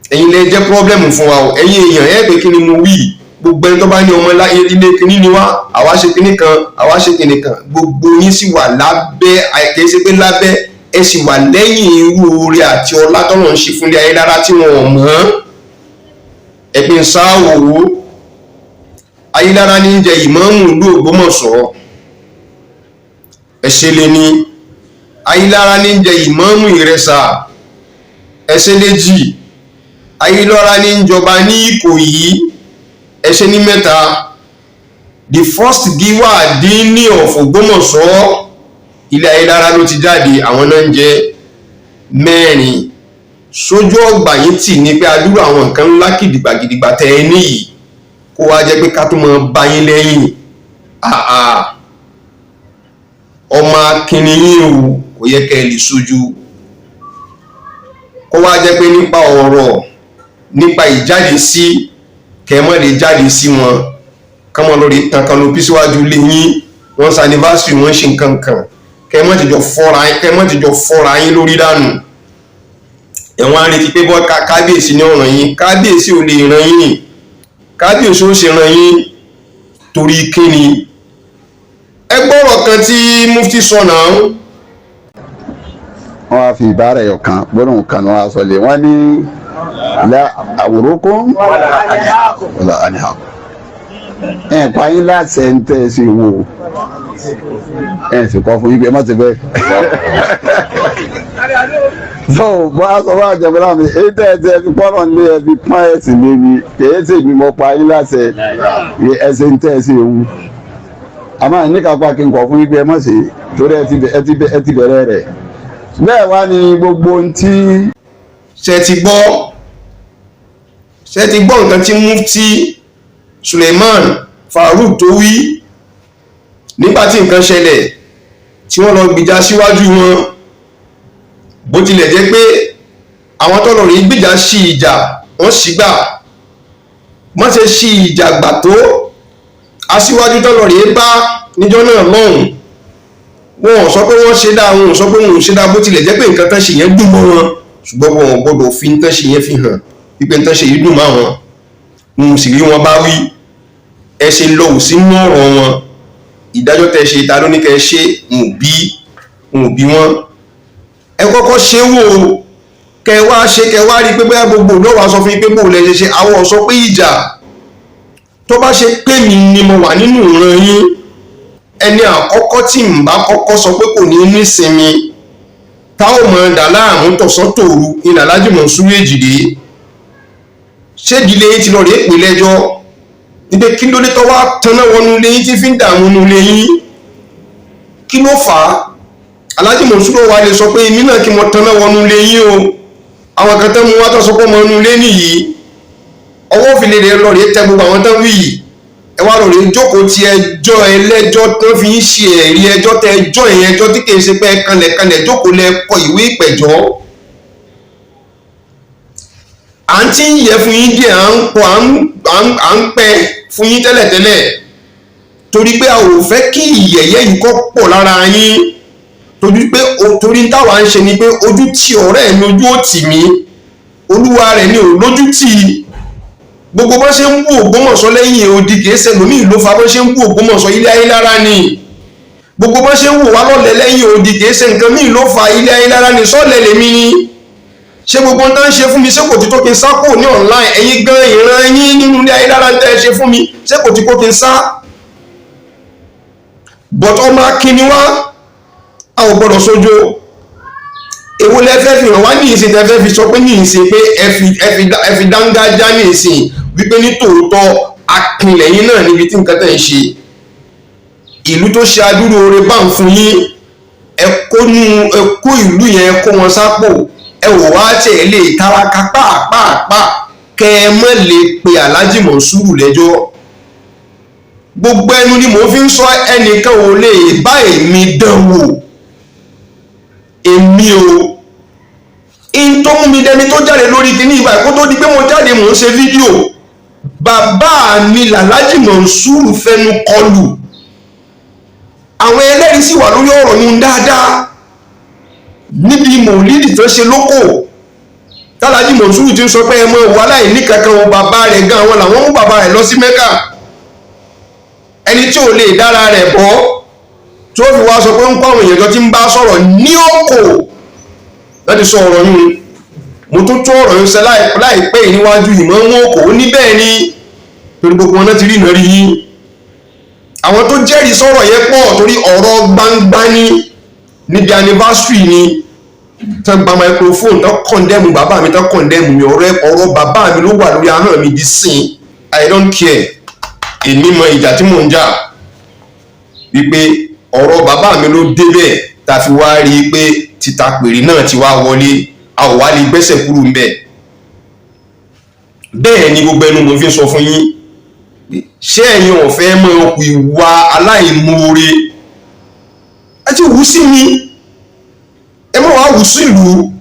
Ẹ̀yin lè jẹ́ problem fún wa o. Ẹ̀yin èèyàn ẹ̀ pé kí ni mo wí? Gbogbo ẹni tó bá ní ọmọ ilé kíní ni wá, àwa ṣe kíní kan, àwa ṣe kíní kan, gbogbo yín sì wà lábẹ́, kìí ṣe pé lábẹ́ ẹ sì wà lẹ́yìn irú oore àti ọlá tọ́lọ̀ ń ṣe fúnlé Ayélára tí wọn ò mọ̀. Ẹ̀pin sáwòwò Ayélára ní jẹ ìmáàmù ìlú Ògbómọ̀ṣọ́, ẹ̀ṣẹ̀ lé ní. Ayélára ní jẹ ìmáàmù Ìrẹsà, ẹ̀ṣẹ̀ léjì. Ayélára ní jọba ní Ìkòyí, ẹ̀ṣẹ̀ ní mẹ́ta. The first giwa dín ní of Ògbómọ̀ṣọ́, ilé Ayélára ló ti jáde. Àwọn náà ń jẹ mẹ́rin sójú ọgbà yín tì ní pé adúrò àwọn nǹkan ńlá gidigba tẹ ẹ níyì, kó wá jẹ́ pé ká tó máa bá yín lẹ́yìn. Àà, ọmọ akínní yín o, kò yẹ kẹ́ ẹ lè sojú kó wá jẹ́ pé nípa ọ̀rọ̀, nípa ìjáde sí, kẹ́ ẹ mọ́ lè jáde sí wọn, kọ́mọ lórí kankan síwájú ilé yín, wọ́n ṣe anniversary, wọ́n ṣe nǹkan kan, kẹ́ ẹ mọ́ ti jọ fọ́ra yín lórí dànù. Ẹ̀wọ̀n á retí pé bọ́ kábíyèsí ní ọ̀ràn yín. Kábíyèsí ò lè ràn yín. Kábíyèsí ó ṣe ràn yín torí kíni? Ẹ gbọ́rọ̀ kan tí mufti sọ náà. Wọ́n á fi ìbára ẹ̀yọ̀ kan gbọ́dọ̀ kan ní wọ́n á sọ lé wọ́n ní la àwòrókún wala anhaakum. Ẹ̀ pa yín láti ẹ̀ ń tẹ́ ẹ sí wo, ẹ̀ sì kọ́ fún yín pé ẹ má ti bẹ́ẹ̀. So bó a sọ fún àjẹmọ́ náà mi, èyí tẹ́ ẹ ti ẹ fi pọ́nrọ̀ lé, ẹ fi pọ́n ẹ̀sìn lé mi, kèé sì mi mọ́ pa yín láti ẹ ṣe ń tẹ́ ẹ sí ewu. Àmọ́ níkàpá kí n kọ̀ fún yín pé ẹ má ṣe, torí ẹ ti bẹ̀rẹ̀ rẹ̀ bẹ́ẹ̀ wá ní gbogbo ohun tí. Ṣe ti gbọ́ nǹkan tí mufti Suleiman Farouk tó wí nígbà tí nǹkan ṣẹlẹ̀ tí wọ́n lọ gbìjà síwájú wọn, bó tilẹ̀ jẹ́ pé àwọn tó lọ rí gbìjà sí ìjà wọ́n sì gbà, wọ́n ṣe sí ìjà gbà tó aṣíwájú tó lọ rí bá níjọ́ náà lọ́hùn, wọn ò sọ pé wọ́n ṣe dáa, wọn ò sọ pé wọn ò ṣe dáa, bó tilẹ̀ jẹ́ pé nǹkan tán ṣe yẹn dùn mọ́ wọn, ṣùgbọ́n wọn ò gbọ́dọ̀ fi nǹkan ṣe yẹn fi hàn wípé nǹkan ṣe yìí dùn mọ́ wọn. Wọn ò sì rí wọn bá wí, ẹ ṣe lọ́wọ́ sínú ọ̀rọ̀ wọn, ìdájọ́ tẹ ṣe ta ló ní kẹ́ ṣe, wọn ò bí wọn. Ẹ kọ́kọ́ ṣe wò ó, kẹ wá ṣe, kẹ wá rí pé bóyá gbogbo òdó wa sọ fún yín pé bóun lẹ ṣe ṣe, àwọn sọ pé ìjà tó bá ṣe pé mi ni mo wà nínú ìran yín, ẹni àkọ́kọ́ tí n bá kọ́kọ́ sọ pé kò ní nísinmi táwọn mọ̀ dà láàmú tọ̀sán tòru ní Alhaji Monsuru Èjìdé. Ṣé ìdílé yín ti lọ rèé pè lẹ́jọ́ níbi kí ló dé tó wá tanná wọnú ilé yín tí fi ń dààmú inú ilé yín, kí ló fà á? Alhaji Monsuru wa lè sọ pé èmi náà kí mo tanná wọnú ilé yín o, àwọn kan tán mú wá tó sọ pé ọmọ inú ilé nìyí, ọwọ́ òfin lè lọ rèé tẹ gbogbo àwọn tán wí yìí, ẹ wá lọ rèé jókòó ti ẹjọ́ ẹlẹ́jọ́ tó fi ń ṣe ẹ̀rí ẹjọ́ tẹ ẹjọ́ ìyẹn ẹjọ́ tí kìí ṣe pé kanlẹ̀kanlẹ̀ jókòó lẹ kọ ìwé ìpẹ̀jọ́. À ń tí ń yẹ fún yín díẹ̀, à ń pọ̀, à ń pẹ́ fún yín tẹ́lẹ̀tẹ́lẹ̀, torí pé a ò fẹ́ kí ìyẹ̀yẹ́ yìí kọ́ pọ̀ lára yín, torí pé torí táwa ń ṣe ni pé ojú tí ọ̀rẹ́ mi ojú ò tì mí, olúwa rẹ̀ ni ò lójú tì í. Gbogbo bọ́n ṣe ń bú Ògbómọ̀ṣọ́ lẹ́yìn odi kìí ṣe lómi ló fa bọ́n ṣe ń bú Ògbómọ̀ṣọ́ ilé ayé lára ni, gbogbo bọ́n ṣe ń wò wá lọ́lẹ̀ lẹ́yìn odi kìí ṣe nǹkan míì ló fa ilé ayé lára ni, sọ́ọ̀lẹ̀ lèmi ni. Ṣé gbogbo ń tán ṣe fún mi ṣé kò ti tó kí n sá kúrò ní online? Ẹ̀yin gan ìran yín nínú ilé ayé lára tẹ́ ẹ ṣe fún mi ṣé kò ti kó kí n sá? But ọmọ akínni wá, a ò gbọ́dọ̀ sójó. Èwo lẹ fẹ́ fi hàn wá ní ìsìn tẹ fẹ́ fi sọ pé ní ìsìn pé ẹ fi dángájá ní ìsìn wípé ní tòótọ́ akínlẹ̀yìn náà níbi tí nǹkan tẹ̀ ń ṣe, ìlú tó ṣe adúrú oore bá ń fún yín, ẹ kó ìlú yẹn, ẹ kó wọn sápò, ẹ wò wá tẹ̀ lè taraka pàápàá kẹ ẹ mọ́ lè pe Alhaji Monsuru lẹ́jọ́. Gbogbo ẹnu ni mò ń fi ń sọ, ẹnìkan ò lè bá èmi dán wò, èmi o in tó mú mi dẹni tó jáde lórí kíní ìgbà kó tó di pé mo jáde mò ń ṣe fídíò, bàbá mi l'Alhaji Monsuru fẹnu kọlù, àwọn ẹlẹ́rìí sì wà lórí ọ̀rọ̀ yún dáadáa níbi mòlídì tó ṣe lóko tàlàjì Monsuru ti ń sọ pé ẹ mọ ìwà aláìní kankan o, bàbá rẹ̀ gan àwọn làwọn mú bàbá rẹ̀ lọ sí Mẹ́kà, ẹni tí ò lè dára rẹ̀ bọ́ tí ó fi wá sọ pé ń kọ́ àwọn èèyàn tó ti ń bá sọ̀rọ̀ ní òkò láti sọ ọ̀rọ̀ yìí. Mo tún tó ọ̀rọ̀ yìí sẹ láìpẹ́ yìí níwájú ìmọ̀ ń òkò ó ní bẹ́ẹ̀ ni, torí gbogbo wọn náà ti rí ìnárí yín, àwọn tó jẹ́rìí sọ̀rọ̀ yẹn pọ̀, torí ọ̀rọ̀ gbangba ní níbi anniversary ni tán gba microphone tán condemn bàbá mi, tán condemn mi, ọ̀rọ̀ bàbá mi ló wà lórí ahọ́n mi di sin. I don't care, èmi mọ ìjà tí mò ń jà wípé ọ̀rọ̀ bàbá mi ló débẹ̀ tá a fi wá rí i pé títa pèrè náà ti wá wọlé, a ò wá lè gbẹ́sẹ̀ kúrò ń bẹ̀. Bẹ́ẹ̀ ni gbogbo ẹnu mo fi ń sọ fún yín, ṣé ẹ̀yin ò fẹ́ mọ okùn ìwà aláìmoore? Ẹ ti wù sí mi, ẹ mọ̀ wá wù sí ìlú.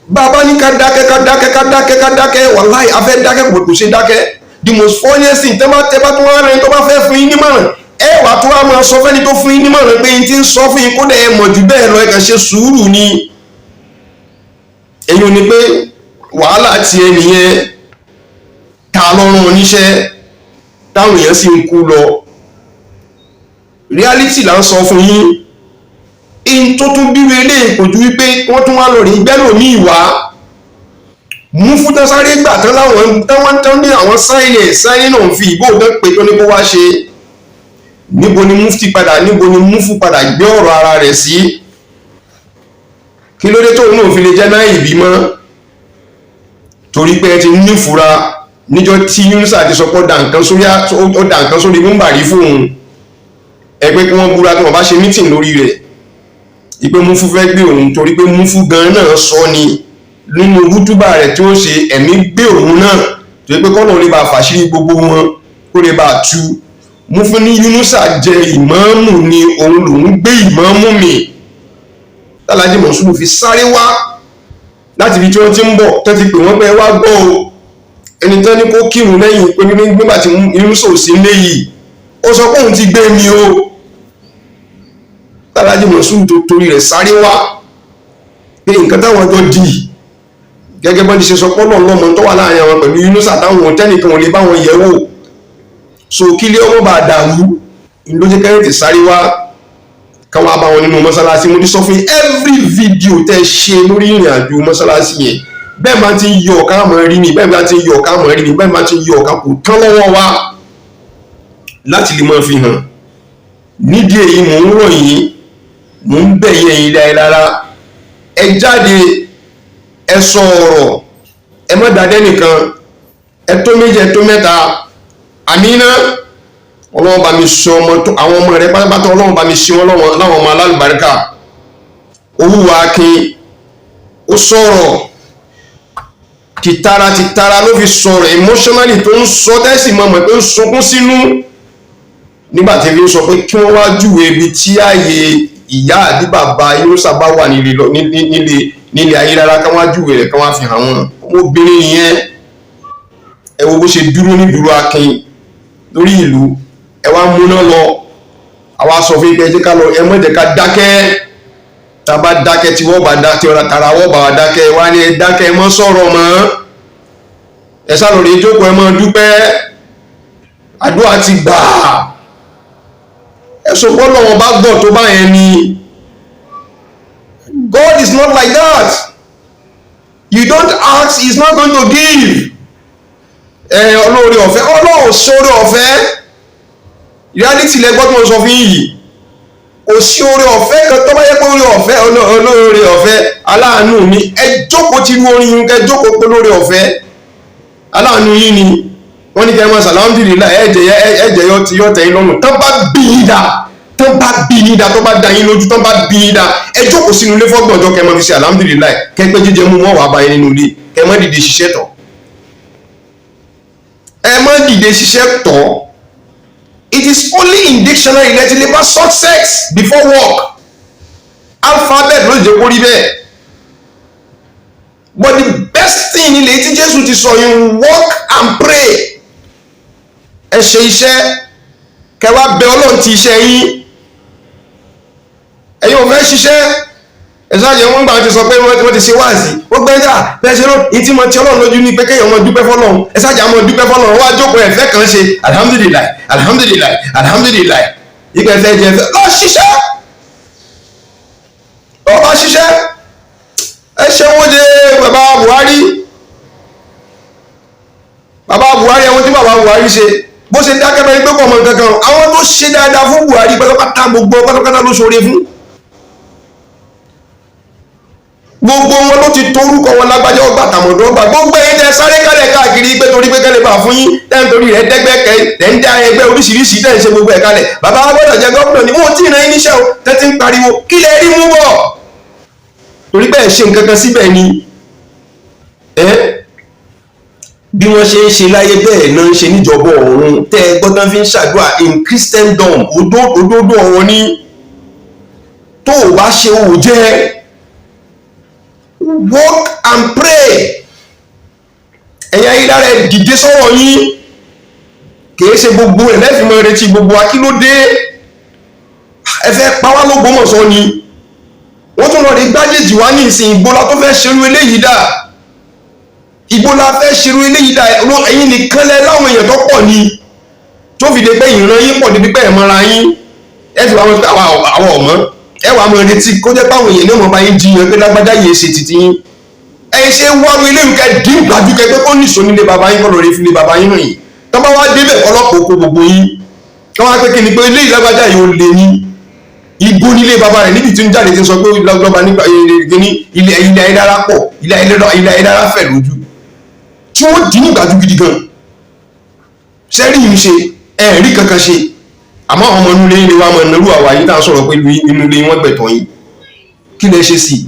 Bàbá ní ká dákẹ́ ká dákẹ́ ká dákẹ́ ká dákẹ́, wàláì a fẹ́ dákẹ́ kò ṣe dákẹ́. The most funniest thing, tẹ́ bá tó wá rẹ̀ tó bá fẹ́ fún yín nímọ̀ràn, ẹ wà tó wá máa sọ fẹ́ni tó fún yín nímọ̀ràn pé yín ti ń sọ fún yín kódà ẹ mọ̀ jù bẹ́ẹ̀ lọ, ẹ kàn ṣe sùúrù ni. Èyí ò ní pé wàhálà ti ẹ nìyẹn, ta lọ́rùn oníṣẹ́ táwọn èèyàn sì ń kú lọ. Reality là ń sọ fún yín. In tó tún bíru eléyìí kò ju wípé wọ́n tún wá lọ rí gbẹ́lòmíì wá mú fún tán sáré gbà tán láwọn táwọn tán ní àwọn sáìnì ẹ̀ sáìnì náà fi ìbò tán pé tó ní kó wá ṣe. Níbo ni mufti padà, níbo ni mufu padà gbé ọ̀rọ̀ ara rẹ̀ sí? Kí ló dé tóun náà fi lè jẹ́ náà ìbí mọ́? Torí pé ẹ ti nífura níjọ́ tí Yunusa ti sọ pé ó dà nǹkan sórí múmbàrí fóun, ẹ pé kí wọ́n búra kí wọ́n bá ṣe mítìn lórí rẹ̀ ìpé mufu fẹ́ gbé òun, torí pé mufu gan náà sọ ni nínú hútúbà rẹ̀ tí ó ṣe ẹ̀mí gbé òun náà Tó yẹ pé kọ́nà lè bá fàṣírí gbogbo wọn, kó lè bá tú. Mo fún ní Yunusa jẹ ìmáàmù ni, òun lòún gbé ìmáàmù mi. Tálájì Mọ̀súrù fi sáré wá láti ibi tí wọ́n ti ń bọ̀, tó ti pè wọ́n pé wá gbọ́ o, ẹni tán ní kó kírun lẹ́yìn pé nígbà tí Yunusa ò sí nílé yìí, ó sọ pé òun ti gbé mi o. Tálájì Mọ̀súrù tó torí rẹ̀ sáré wá pé nǹkan táwọn jọ dì gẹ́gẹ́ bọ́n ti ṣe sọ pọ́lọ̀ lọ́mọ tó wà láàrin àwọn pẹ̀lú Yunusa, táwọn tẹ́nìkan ò lè bá wọn yẹ̀ wò, so kí lé ọmọ bá dàrú ló jẹ́ kẹ́rẹ́tì sáré wá káwọn bá wọn nínú mọ́sálásí. Mo ti sọ fún yín, every video tẹ́ ṣe lórí ìrìn àjò mọ́sálásí yẹn, bẹ́ẹ̀ máa ti ń yọ ọ̀ká mọ́ rí ni, bẹ́ẹ̀ máa ti ń yọ ọ̀ká mọ́ rí ni, bẹ́ẹ̀ máa ti ń yọ ọ̀ká kò tán lọ́wọ́ wa láti lè máa fi hàn. Nídìí èyí, mò ń rọ̀ yín, mò ń bẹ̀ yín, ẹ̀yin ilé ayélujára, ẹ jáde, ẹ sọ ọ̀rọ̀, ẹ má dàdẹ́ nìkan, ẹ tó méjì, ẹ tó mẹ́ta. Àmínà, Ọlọ́run bá mi sọ ọmọ tó àwọn ọmọ rẹ pátápátá, Ọlọ́run bá mi ṣe wọn lọ́wọ́ láwọn ọmọ alálùbáríkà. Olúwa Akin ó sọ̀rọ̀ tìtara tìtara ló fi sọ̀rọ̀, emotionally tó ń sọ, tẹ́sí mọ̀ mọ̀ pé ń sunkún sínú nígbà tí fi ń sọ pé kí wọ́n wá júwe ibi tí ààyè ìyá àbí bàbá Yunusa bá wà nílé ayé rárá, ká wá júwe rẹ̀, ká wá fi hàn wọ́n. Ọmọbìnrin yẹn, ẹ wo bó ṣe dúró ní dúró akin lórí ìlú. Ẹ wá múná lọ, àwa sọ fún ibẹ̀, ẹ jẹ́ ká lọ, ẹ má jẹ́ ká dákẹ́. Tá a bá dákẹ́, tí wọ́n bá dá, tí tara wọ́n bá wa dákẹ́, wá ní ẹ dákẹ́, ẹ má sọ̀rọ̀ mọ́, ẹ sá lórí ìjókòó, ẹ má dúpẹ́, àdúrà ti gbà. Ẹ sọ pé Ọlọ́run bá gbọ́ tó bá yẹn ni. God is not like that. You don't ask, he is not going to give. Ẹ olóore ọ̀fẹ́, Ọlọ́run sóore ọ̀fẹ́. Reality lẹ gbọ́ tí mo sọ fún yín yìí. Kò sí oore ọ̀fẹ́ kan. Tó bá yẹ pé oore ọ̀fẹ́, olóore ọ̀fẹ́ aláàánú mi, ẹ jókòó ti rú orin yín, kẹ jókòó pé olóore ọ̀fẹ́ aláàánú yín ni wọ́n ní kẹ́ ẹ máa sàlámùdìrìlà, ẹ̀jẹ̀ yọ ti yọ tẹ̀yìn lọ́rùn. Tán bá bí yín dà, tán bá bí yín dà, tó bá da yín lójú, tán bá bí yín dà, ẹ jókòó sínú ilé fọ́gbọ̀n ọjọ́, kẹ́ ẹ máa fi ṣe àlámùdìrìlà, kẹ́ pé jíjẹ mú mọ́ wàá bá yín nínú ilé, kẹ́ ẹ má dìde ṣiṣẹ́ tọ̀, ẹ má dìde ṣiṣẹ́ tọ̀. It is only in dictionary lẹ́tí lè bá success before work. Alphabet ló jẹ́ kó rí bẹ́ẹ̀, but the best thing ilé tí Jésù ti sọ yín, work and pray. Ẹ ṣe iṣẹ́, kẹ́ wá bẹ Ọlọ́run ti iṣẹ́ yín. Ẹ̀yin ò fẹ́ ṣiṣẹ́, ẹ ṣáàjẹ́ wọ́n gbà ti sọ pé wọ́n ti ṣe wáàsí, wọ́n gbẹ́ dà bẹ́ẹ̀ ṣe ló ní tí mo ti Ọlọ́run lójú ní pé kéèyàn mọ dúpẹ́ fọlọ́run. Ẹ ṣáàjẹ́ àmọ́ dúpẹ́ fọlọ́run, wá jókòó, ẹ̀fẹ́ kan ṣe alhamdulilayi, alhamdulilayi, alhamdulilayi, ìgbà ẹ̀fẹ́ jẹ ẹ̀fẹ́ lọ ṣiṣẹ́, lọ bá ṣiṣẹ́. Ẹ ṣe wọ́n jẹ bàbá Buhari, bàbá Buhari, ẹ̀wọ̀n tí bàbá Buhari ṣe, bó ṣe dákẹ́ bẹ́ẹ̀ pé kò mọ nǹkan kan. Àwọn tó ṣe dáadáa fún Buhari pátápátá, gbogbo pátápátá ló ṣoore fún gbogbo wọn, ló ti torúkọ wọn, lágbájá ọgbà, tàmọ̀dọ́ ọgbà. Gbogbo ẹ̀yin tẹ́ sáré kálẹ̀ káàkiri pé torí pé kẹ́lẹ́ bá fún yín, tẹ́ ń torí rẹ̀ dẹ́gbẹ́ kẹ́, tẹ́ ń dá ẹgbẹ́ oríṣiríṣi, tẹ́ ń ṣe gbogbo ẹ̀ kalẹ̀, bàbá wa gbọ́dọ̀ jẹ gómìnà ni, wọn ò tí ì rán yín níṣẹ́ o. Tẹ́ ti ń pariwo, kí lẹ rí mú bọ̀? Torí bẹ́ẹ̀ ṣe nǹkan kan síbẹ̀ ni ẹ́ bí wọ́n ṣe ń ṣe láyé, bẹ́ẹ̀ náà ń ṣe níjọba ọ̀run. Tẹ́ ẹ gbọ́dọ̀ fi ń ṣàdúrà in Christendom, òdodo ọ̀run ni tó o bá ṣe òwò jẹ́. Work and pray. Ẹ̀yin ayélujára, ẹ dìde sọ̀rọ̀ yín. Kìí ṣe gbogbo ẹ̀ lẹ́fì mọ́ retí gbogbo akílódé. Ẹ fẹ́ pa wá l'Ógbómọ̀ṣọ́ ni, wọ́n tún lọ rí gbájèjì wá ní ìsìn. Ìgbóla tó fẹ́ ṣerú eléyìí dà, ìgbóla fẹ́ ṣerú eléyìí dà. Ẹ̀yin nìkan lẹ láwọn èèyàn tó pọ̀ ni tó fi de pé ìran yín pọ̀ débi pé ẹ̀ mọ́ra yín. Ẹ fi wá wọn pé àwọn ọ̀mọ́ ẹ wàá mọ retí kó jẹ́ páwọn èèyàn ní ọmọ bá yín jiyàn pé lágbájá yìí ṣe títí yín. Ẹ ṣe wárú ilé ìkẹ́ dín gbájú kẹ pé kó nìṣó nílé bàbá yín, kọ́ lórí fi lé bàbá yín hàn yìí. Tọ́ bá wá débẹ̀, ọlọ́pàá oko gbogbo yín kí wọ́n á pé kí ni pé ilé ìlágbájá yìí ó lé ní igbó nílé bàbá rẹ̀ níbi tí ń jáde, tí ń sọ pé lọ́ba nípa ní ilé ilé ayédára pọ̀, ilé ayédára fẹ̀ lójú, tí wọ́n dín ní gbájú gidi gan. Sẹ́rí yìí ṣe ẹ̀rí kankan ṣe, àmọ́ àwọn ọmọ inú ilé ilé wa mọ̀ nírú àwa yìí tá à ń sọ̀rọ̀ pé inú ilé wọn gbẹ̀tọ̀ yín, kí lẹ ṣe sí i?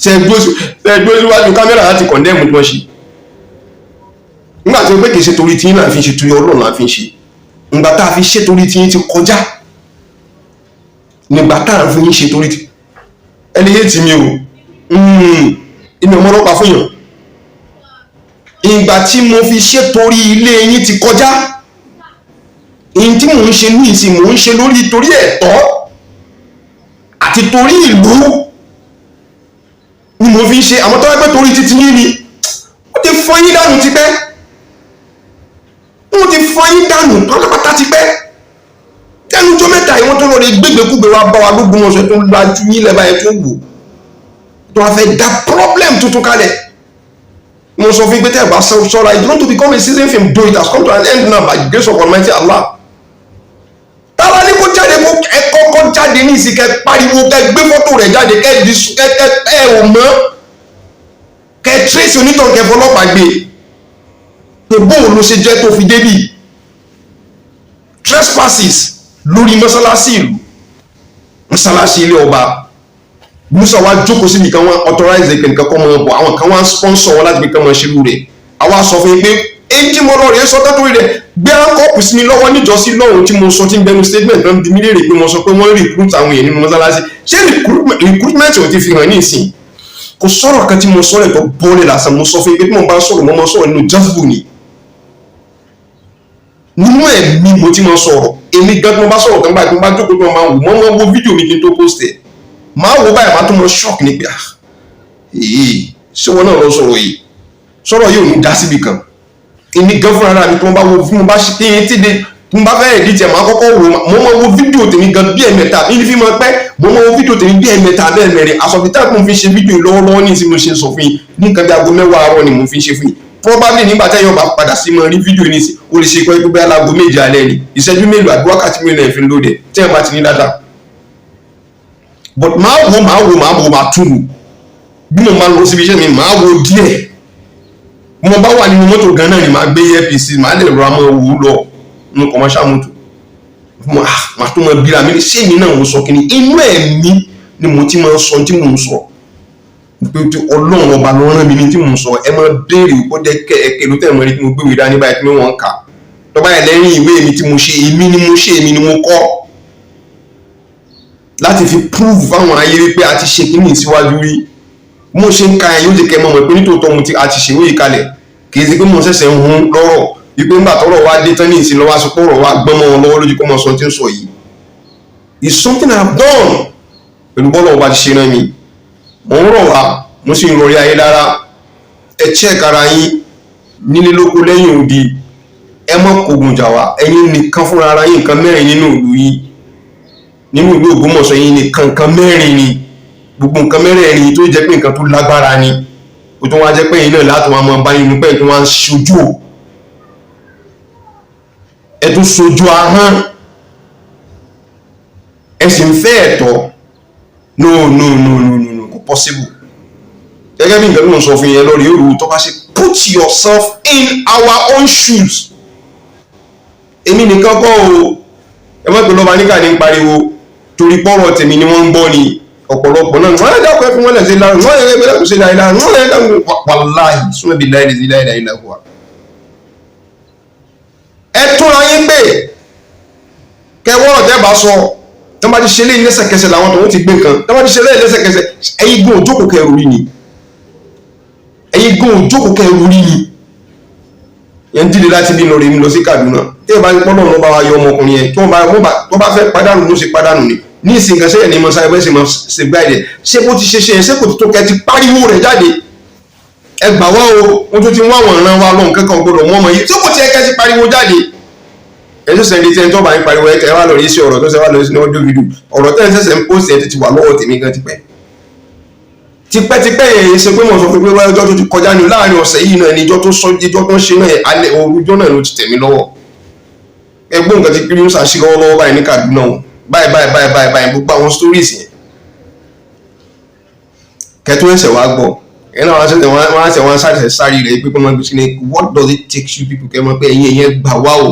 Ṣe dúró síwájú kámẹ́rà láti kọ̀ndẹ́mù tí wọ́n ṣe? Nígbà tí ó pé kì í ṣe torí tí yín là ń fi ṣe, torí Ọlọ́run là ń fi ṣe. Ìgbà tá a fi ṣe torí tí yín ti kọjá, nígbà tá a fi ń ṣe torí tí ẹni yé tì mí o. Èmi ọmọ ọlọ́pàá fún yàn. Ìgbà tí mo fi ṣe torí ilé yín ti kọjá. Ìyìn tí mò ń ṣe ní ìsìn, mò ń ṣe lórí torí ẹ̀tọ́ àti torí ìlú ni mo fi ń ṣe. Àmọ́ tó wá pé torí títí yín ni, ó ti fọ́ yín dànù tipẹ́, wọ́n ti fọ́ yín dànù pátápátá tipẹ́. Tẹnujọ́ mẹ́ta yìí, wọ́n tó lọ rí gbégbékúgbé wa bá wa gbogbo wọn sọ, tó lajú yín lẹ́bàá yẹn, tó wò tó wá fẹ́ dá problem tuntun kalẹ̀. Mo sọ fún yín pé tẹ́ ẹ bá ṣọ́ra, it want to become a season film, though it has come to an end now by the grace of Almighty Allah. Táwa ní kó jáde, kó ẹ kọ́kọ́ jáde ní ìsìn, kẹ́ pariwo, kẹ́ gbé fọ́tò rẹ̀ jáde, kẹ́ di kẹ́ kẹ́ ẹ ò mọ́, kẹ́ trace onítàn, kẹ́ fọlọ́pàá gbé pé bóun ló ṣe jẹ́ tó fi débì trespasses lórí mọ́sálásí ìlú, mọ́sálásí ilé ọba. Musa wa jókòó síbi kan, wọn authorize pé nǹkan kọ́ mọ́ bọ̀, àwọn kan wá sponsor wọn láti fi kàn mọ́ ṣerú rẹ̀. Àwa sọ fún yín pé èyí tí mo lọ rèé sọ tẹ́tọ́ rẹ̀ gbé áńkọ́ọ̀pù sí mi lọ́wọ́ níjọ́sí lọ́hùn tí mo sọ, tí ń bẹnu statement náà bí mi léèrè pé mo sọ pé wọ́n recruit àwọn èèyàn nínú mọ́sálásí. Ṣé recruitment ò ti fi hàn ní ìsìn? Kò sọ̀rọ̀ kan tí mo sọ rẹ̀ tó bọ́ọ̀lẹ̀ lásán. Mo sọ fún yín pé tí mo bá sọ̀rọ̀, mo máa sọ̀rọ̀ nínú jazbu ni, nínú ẹ̀mí mo ti máa sọ̀rọ̀. Èmi gan, tí mo bá sọ̀rọ̀ kan báyìí, tí mo bá jókòó, tí mo máa wò, mo máa wo fídíò mi kí n tó post ẹ̀, máa wo báyìí, máa tún mọ shock ní pé, ah, èyí ṣé wọn náà lọ sọ̀rọ̀ yìí? Sọ̀rọ̀ yìí ò ní dá síbi kan. Èmi gan fúnra mi, tí mo bá wo, tí mo bá ṣe kí n tí de, tí mo bá fẹ́ edit ẹ̀, máa kọ́kọ́ wò. Mo máa wo fídíò tèmi gan bí ẹ̀mẹ́ta ní fi máa pẹ́. Mo máa wo fídíò tèmi bí ẹ̀mẹ́ta bẹ́ẹ̀ mẹ́rin. Àsọ̀fìtà tí mo fi ṣe fídíò lọ́wọ́lọ́wọ́ ní ìsinmi ṣe sọ fún yín, ní nǹkan bí aago 10 àárọ̀ ni mo fi ń ṣe fún yín. Probably nígbà tí ẹ̀yọ́ bá padà sí mọ́ rí fídíò ní ìsìn, ó lè ṣe pé pé alágo 7 alẹ́ ni. Ìṣẹ́jú mélòó àbí wákàtí mélòó ẹ̀ fi ń lóde tí ẹ̀ bá ti ní data? But máa wo, máa wo, máa wo, máa tún wò. Bí mo máa lọ síbi iṣẹ́ mi, máa wo díẹ̀. Mo bá wà nínú mọ́tò gan náà ni màá gbé earpiece, màá lè rọra mọ́ wò ó lọ nínú commercial mọ́tò. Mo ah, màá tún mọ bíra mi ní ṣé èmi náà mo sọ kíni. Inú ẹ̀mí ni mo ti máa ń sọ tí mo ń sọ pé tí Ọlọ́run ọba ló rán mi ní tí mo ń sọ. Ẹ máa béèrè kó jẹ́ kẹ́ ẹ kẹ́ ló tẹ̀ mọ́ rí tí mo gbéwèé dání báyìí tí wọ́n ń kà tọ́ba yẹn lẹ́yìn ìwé mi tí mo ṣe. Èmi ni mo ṣe, èmi ni mo kọ́ láti fi prove fáwọn ayé wípé a ti ṣe kíní síwájú rí. Mo ṣe ń ka ẹ, yóò jẹ́ kẹ́ mọ̀ mọ̀ pé nítòótọ́ mo ti a ti ṣèwé yìí kalẹ̀. Kì í ṣe pé mo ṣẹ̀ṣẹ̀ ń hun lọ́rọ̀ wípé ńgbà tọ́rọ̀ wá dé tán ní ìsìn lọ́wọ́ aṣọ pọ̀rọ̀ wá gbọ́n mọ́ wọn lọ́wọ́ lójú kó mọ sọ tí ń sọ yìí. It's something I have done pẹ̀lú bọ́ọ̀lù ọba ti ṣe rán mi. Mo ń rọ̀ wá, mo sì ń rọrí ayé lára. Ẹ check ara yín nílé lóko lẹ́yìn odi. Ẹ mọ́ kógun jà wá. Ẹ̀yin nìkan fúnra ara yín, nǹkan mẹ́rin nínú ìlú yín, nínú ìlú Ògbómọ̀ṣọ́ yín nìkan, nǹkan mẹ́rin ni. Gbogbo nǹkan mẹ́rẹ̀ẹ̀rin tó jẹ́ pé nǹkan tó lágbára ni, ó tún wá jẹ́ pé ẹ̀yin náà láti wá máa bá yín pẹ́ tó wá ń ṣojú, ẹ tún ṣojú ahọ́n, ẹ sì ń fẹ́ ẹ̀tọ́. No, no, no, no, no, no, kò possible. Gẹ́gẹ́ bí nǹkan tó ń sọ fún yẹn lórí òru tó bá ṣe, put yourself in our own shoes. Èmi nìkan kọ́ o. Ẹ má pè lọ́ba níkà ní pariwo torí pọ́rọ̀ tèmi ni wọ́n ń gbọ́ ni. Ọ̀pọ̀lọpọ̀ náà wọ́n lè dákọ̀ ẹ fún wọn lẹ̀ sí lára wọ́n lè dákọ̀ sí lára wọ́n lè dákọ̀. Wàláhì, súnmọ́ bí láì lè sí láì láì láì wà. Ẹ túnra yín pé kẹwọ́rọ̀ tẹ́ bá sọ. Tẹ́ bá ti ṣe léyìn lẹ́sẹ̀kẹsẹ̀ làwọn tó ń ti gbé nǹkan. Tẹ́ bá ti ṣe léyìn lẹ́sẹ̀kẹsẹ̀, ẹ̀yin gan òjókòó kẹrù rí ni, ẹ̀yin gan òjókòó kẹrù rí ni. Yẹn ń dìde láti bí lọ rí mi lọ sí Kaduna. Tí ẹ bá ní pọ́nlọ́run ló bá wa yọ ọmọkùnrin yẹn, tí wọ́n bá tó bá fẹ́ pàdánù ló ṣe pàdánù ni. Ní ìsìn kan sẹ́yìn ní mọ sáré bẹ́ẹ̀ sì mọ ṣe gbá ẹ̀dẹ̀. Ṣé bó ti ṣe ṣe yẹn, ṣé kò tó kẹ́ ti pariwo rẹ̀ jáde? Ẹ gbà wá o, wọ́n tún ti ń wá àwọn ìran wa lọ́hùn kankan gbọ́dọ̀ mú ọmọ yìí. Ṣé kò tiẹ̀ kẹ́ ti pariwo jáde? Ẹ ṣẹ̀ṣẹ̀ ń retí ẹni tó bá ń pariwo. Ẹ tẹ̀ wá lọ rí sí ọ̀rọ̀ tó ṣe wá lọ sí audio video. Ọ̀rọ̀ tẹ́ ẹ ṣẹ̀ṣẹ̀ ń post ẹ ti wà lọ́wọ́ tèmi gan tipẹ́ tipẹ́tipẹ́. Yẹn ṣe pé mo sọ fún pé wáyé ọjọ́ tó ti kọjá ní láàrin ọ̀sẹ̀ yìí náà ni ìjọ tó sọ, ìjọ tó ń ṣe náà, alẹ́ òrujọ́ náà ló ti tẹ̀ mí lọ́wọ́. Ẹgbọ́n nǹkan tí kiri ń ṣàṣì lọ́wọ́lọ́wọ́ báyìí ní Kaduna o, báyìí báyìí báyìí báyìí báyìí, gbogbo àwọn stories yẹn kẹtù ẹsẹ̀ wá gbọ́ ẹ náà, wọ́n ṣẹ̀ṣẹ̀ wọ́n ṣẹ̀ wọ́n sáré sáré rẹ̀ pé kọ́mọ gbèsè ní. What does it take you people kẹ́ mọ̀ pé ẹ̀yin ẹ̀yẹn gbà wá o?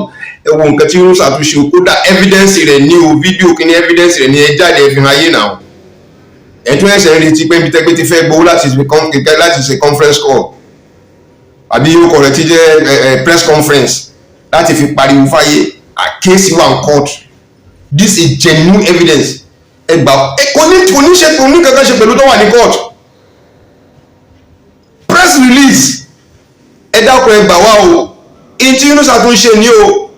Ẹ wo nǹkan tí ń ṣàtúnṣe o. Kódà evidence rẹ̀ ní o, fídíò kí ni evidence rẹ̀ ní, ẹ jáde, ẹ fi hàn ayé náà. Ẹ̀tún ẹ̀sẹ̀ ń retí pé ibi tẹ́gbẹ́ ti fẹ́ gbowó láti ṣe conference call. Àbí orúkọ rẹ̀ ti jẹ́ press conference láti fi pariwo fáyé. Case wà in court. This is genuine evidence. Ẹ gbà, kò ní ṣe, kò ní kankan ṣe pẹ̀lú tó wà ní court. Press release, ẹ dákun, ẹ gbà wá o, èyí tí Yunusa tún ṣe ní o.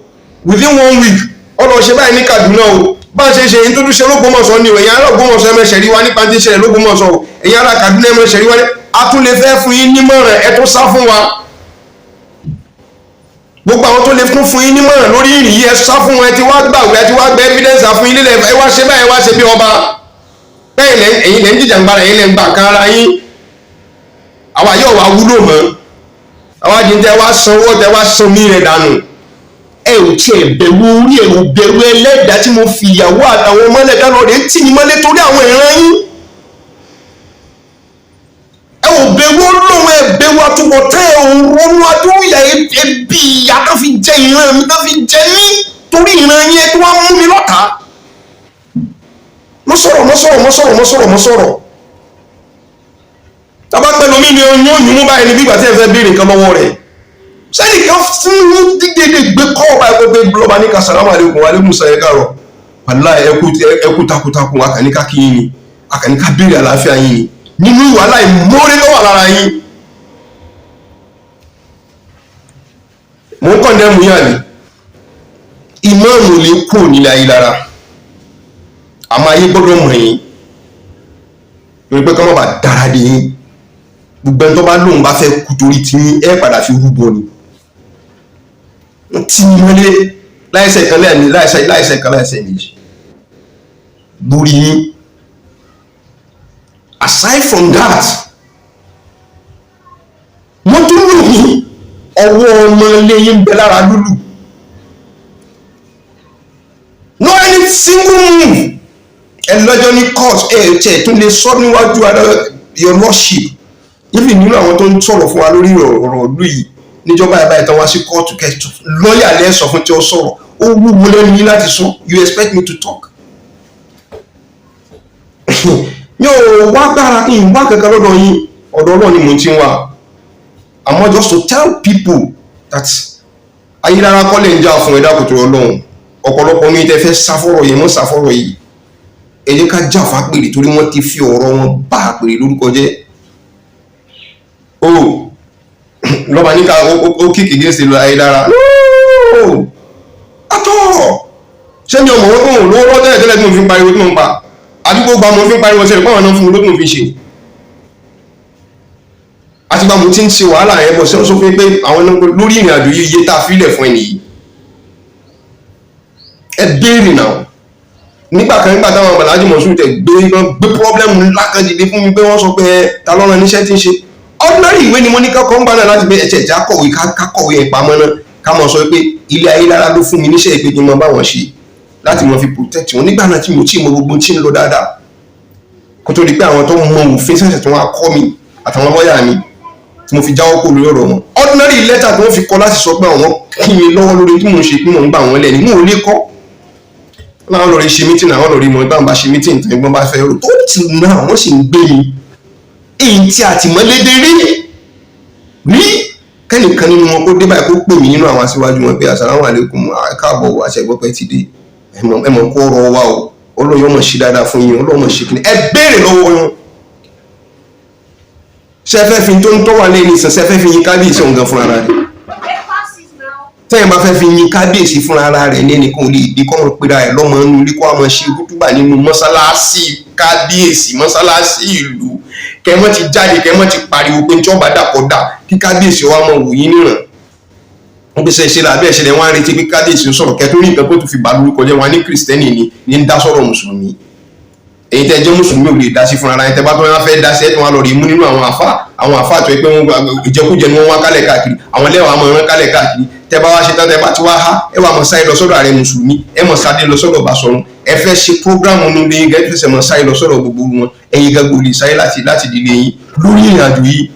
Within one week, ọlọ́ ṣe báyìí ní Kaduna o, bá a ṣe ṣe èyí tó tún ṣe l'Ógbómọ̀ṣọ́ ni o. Ẹ̀yin ará Ògbómọ̀ṣọ́, ẹ máa ṣẹ̀rí wa nípa tí ń ṣẹlẹ̀ l'Ógbómọ̀ṣọ́ o. Ẹ̀yin ará Kaduna, ẹ máa ṣẹ̀rí wa ní a tún lè fẹ́ fún yín nímọ̀ràn, ẹ tún sá fún wa. Gbogbo àwọn tó lè fún yín nímọ̀ràn lórí ìrìn yìí, ẹ sá fún wọn. Ẹ ti wá gbàgbé, ẹ ti wá gbẹ evidence àfún yín lílẹ̀. Ẹ wá ṣe báyìí, ẹ wá ṣe bí ọba bẹ́ẹ̀. Ẹ̀yin lẹ́ ń jìjàngbara, ẹ̀yin lẹ́ ń gbà kan ara yín. Àwa yóò wá wúlò mọ́ àwa jí tẹ wá sanwó, tẹ wá san mí rẹ̀ dànù. Ẹ ò tiẹ̀ bẹ̀rù orí, ẹ ò bẹ̀rù ẹlẹ́dàá tí mo fi ìyàwó àtàwọn ọmọlẹ̀ dáná rẹ̀ tì ní mọ́lẹ̀ torí àwọn ìran yín. Ẹ ò bẹ̀rù Ọlọ́run, ẹ bẹ̀rù àtúbọ̀tán, ẹ ò ronú adúyà ẹbí ìyá tó fi jẹ ìran mi, tó fi jẹ mí torí ìran yín. Ẹ tó wá mú mi lọ́tàá. Mo sọ̀rọ̀, mo sọ̀rọ̀, mo sọ̀rọ̀, mo sọ̀rọ̀, mo sọ̀rọ̀. Tábà pẹ̀lú mi ni oyún òyìn mú báyìí ní bí ìgbà tí ẹ fẹ́ béèrè nǹkan lọ́wọ́ rẹ̀. Sẹ́nìkan fún yín dídèdè gbé kọ́ ọba ẹ̀kọ́ pé lọ́ba ní ká sàlámù àlékún, alẹ́kùn sàn, ẹ̀ka rọ̀ wàlá, ẹkú takuntakun. Akànníká kí yín ni, akànníká béèrè àlàáfíà yín ni nínú ìwà láìmọ́rẹ́ tó wà lára yín. Mò ń condemn yín àbí ìmáàmù lè kú nílẹ̀ ayé lára, àmọ́ ayé gbọ́dọ̀ mọ̀ yín lórí pé kọ́ mọ́ bá dára dé yín. Gbogbo ẹni tó bá lóun bá fẹ́ kú torí tí yín, ẹ padà fi rúbọ ni. Wọ́n ti mọ́lé láìsẹ̀ kan lẹ́ẹ̀mí, láìsẹ̀ kan, láìsẹ̀ méjì lórí yín. Aside from that, wọ́n tún lù mí. Ọwọ́ ọmọ ilé yín ń bẹ lára lúlù. No any single move. Ẹ lọ́jọ́ ní court, ẹ tẹ̀ tún lè sọ níwájú adájọ́, your lordship. Even nínú àwọn tó ń sọ̀rọ̀ fún wa lórí ọ̀rọ̀ ìlú yìí níjọba ẹ̀ báyìí tán wá sí kóòtù kẹtù, lọ́ọ̀yà lẹ́ sọ fún tí ó sọ̀rọ̀, ó wúwo lẹ́nu yín láti sọ. You expect me to talk? Mi ò wá gbára kí n wá kankan lọ́dọ̀ yín, ọ̀dọ̀ Ọlọ́run ni mò ń ti wá. Àmọ́ just to tell people that ayélujára kọ́ lè ń jà fún ẹ̀dá kòtò Ọlọ́run. Ọ̀pọ̀lọpọ̀ ní tẹ́ fẹ́ sáfọ́rọ̀ yìí, mọ́ sáfọ́rọ̀ yìí. Ẹ jẹ́ ká jà fápèrè torí wọ́n ti fi ọ̀rọ̀ wọn bá àpèrè lórúkọ jẹ́. O lọ́ba níka ó kíkì against ìlú ayélujára atọ́. Ṣé mi ò mọ̀ wọ́n kóhùn lówó lọ́wọ́ tẹ́lẹ̀ tẹ́lẹ̀ tí mo fi ń pariwo, tí mo ń pa àdúgbò gba, mo fi ń pariwo sẹ́yìn pàwọn náà fún mi ló tí mo fi ṣe àtìgbà mo ti ń ṣe wàhálà yẹn bọ̀. Sọ fún mi pé àwọn náà lórí ìrìn àjò yìí, iye tá a filẹ̀ fún ẹnì yìí, ẹ béèrè náà. Nígbà kan, nígbà táwọn Alhaji Mọ̀súrù tẹ̀ gbé gbé problem ńlá kan dìde fún mi pé wọ́n sọ pé ta lọ́rọ̀ níṣẹ́ tí ń ṣe ordinary ìwé ni mo ní kọ́kọ́ ń gbà náà láti pé ẹ̀ṣẹ̀ ìjà kọ̀wé, ká kọ̀wé ẹ̀ pamọ́ náà, ká mọ̀ sọ pé ilé ayé lára ló fún mi níṣẹ́ ìpè kí n mọ báwọn ṣe láti mọ fi protect wọn nígbà náà tí mo tí mọ gbogbo tí ń lọ dáadáa, kó tó di pé àwọn tó mọ òfin ṣẹ̀ṣẹ̀ tó wá kọ́ mi àtàwọn lọ́ọ̀yà mi tí mo fi jáwọ́ kó lórí ọ̀rọ̀ wọn. Ordinary letter tí wọ́n fi kọ láti sọ pé àwọn kí mi lọ́wọ́ lórí tí mò ń ṣe, pé mò ń gbà wọ́n lẹ̀ ní mò ń lè kọ́ láwọn lórí ṣe meeting, àwọn lórí mọ̀ ìbámu bá ṣe meeting tí wọ́n bá fẹ́ rò tó tì náà, wọ́n sì ń gbé mi èyí tí àtìmọ́lédè rí rí kẹ́nìkan nínú wọn kó dé báyìí, kó pè mí nínú àwọn aṣíwájú wọn pé assalamu alaikum, káàbọ̀, àṣẹgbọ́pẹ́ ti dé, ẹ̀mọ̀ kó rọ wa o, Ọlọ́run yóò mọ̀ ṣe dáadáa fún yín, Ọlọ́run mọ̀ ṣe kíni. Ẹ béèrè lọ́wọ́ wọn, ṣe fẹ́ fi tó ń tọ́ wà lẹ́yìn ìsàn, ṣe fẹ́ fi yín kábíyèsí òun gan fúnra rẹ̀? Tẹ́yìn bá fẹ́ fi yín kábíyèsí fúnra ara rẹ̀ ní ẹnìkan ò lè dé kọ́ wọn pera ẹ̀ lọ́mọ inú ilé, kó àwọn ṣe gúdúgbà nínú mọ́sálásí kábíyèsí, mọ́sálásí ìlú, kẹ́mọ́ ti jáde, kẹ́mọ́ ti pariwo pé tí ọba dàpọ̀ dà kí kábíyèsí wa mọ̀ wò yín níran. Wọ́n gbèsè ṣe là bẹ́ẹ̀ ṣẹlẹ̀, wọ́n á retí pé kábíyèsí ń sọ̀rọ̀ kẹ́tó rí nǹkan kó tún fi bà lórúkọ jẹ́. Wọn ní kìrìsìtẹ́nì ni ní ń dá sọ̀rọ̀ mùsùlùmí. Èyí tẹ́ jẹ́ mùsùlùmí ò lè dá sí fúnra ara yín. Tẹ́ bá tó wọn fẹ́ dá sí, ẹ̀ tó wọn lọ rí mú nínú àwọn àfa, àwọn àfa tó yẹ pé wọn ìjẹkújẹ ni wọ́n wá kálẹ̀ káàkiri, àwọn lẹ́wọ̀n àmọ́ ìran kálẹ̀ káàkiri. Tẹ́ bá wá ṣe tán, tẹ́ bá ti wá há, ẹ wà mọ̀ sáré lọ sọ́dọ̀ ààrẹ mùsùlùmí, ẹ mọ̀ sáré lọ sọ́dọ̀ Basọ̀run. Ẹ fẹ́ ṣe prógrámù nínú ilé yín, gẹ́gẹ́ fẹsẹ̀ mọ̀ sáré lọ sọ́dọ̀ gbogbo wọn. Ẹ̀yin gẹ́gẹ́ ò lè sáré láti dìde yín lórí ìrìn àjò yìí.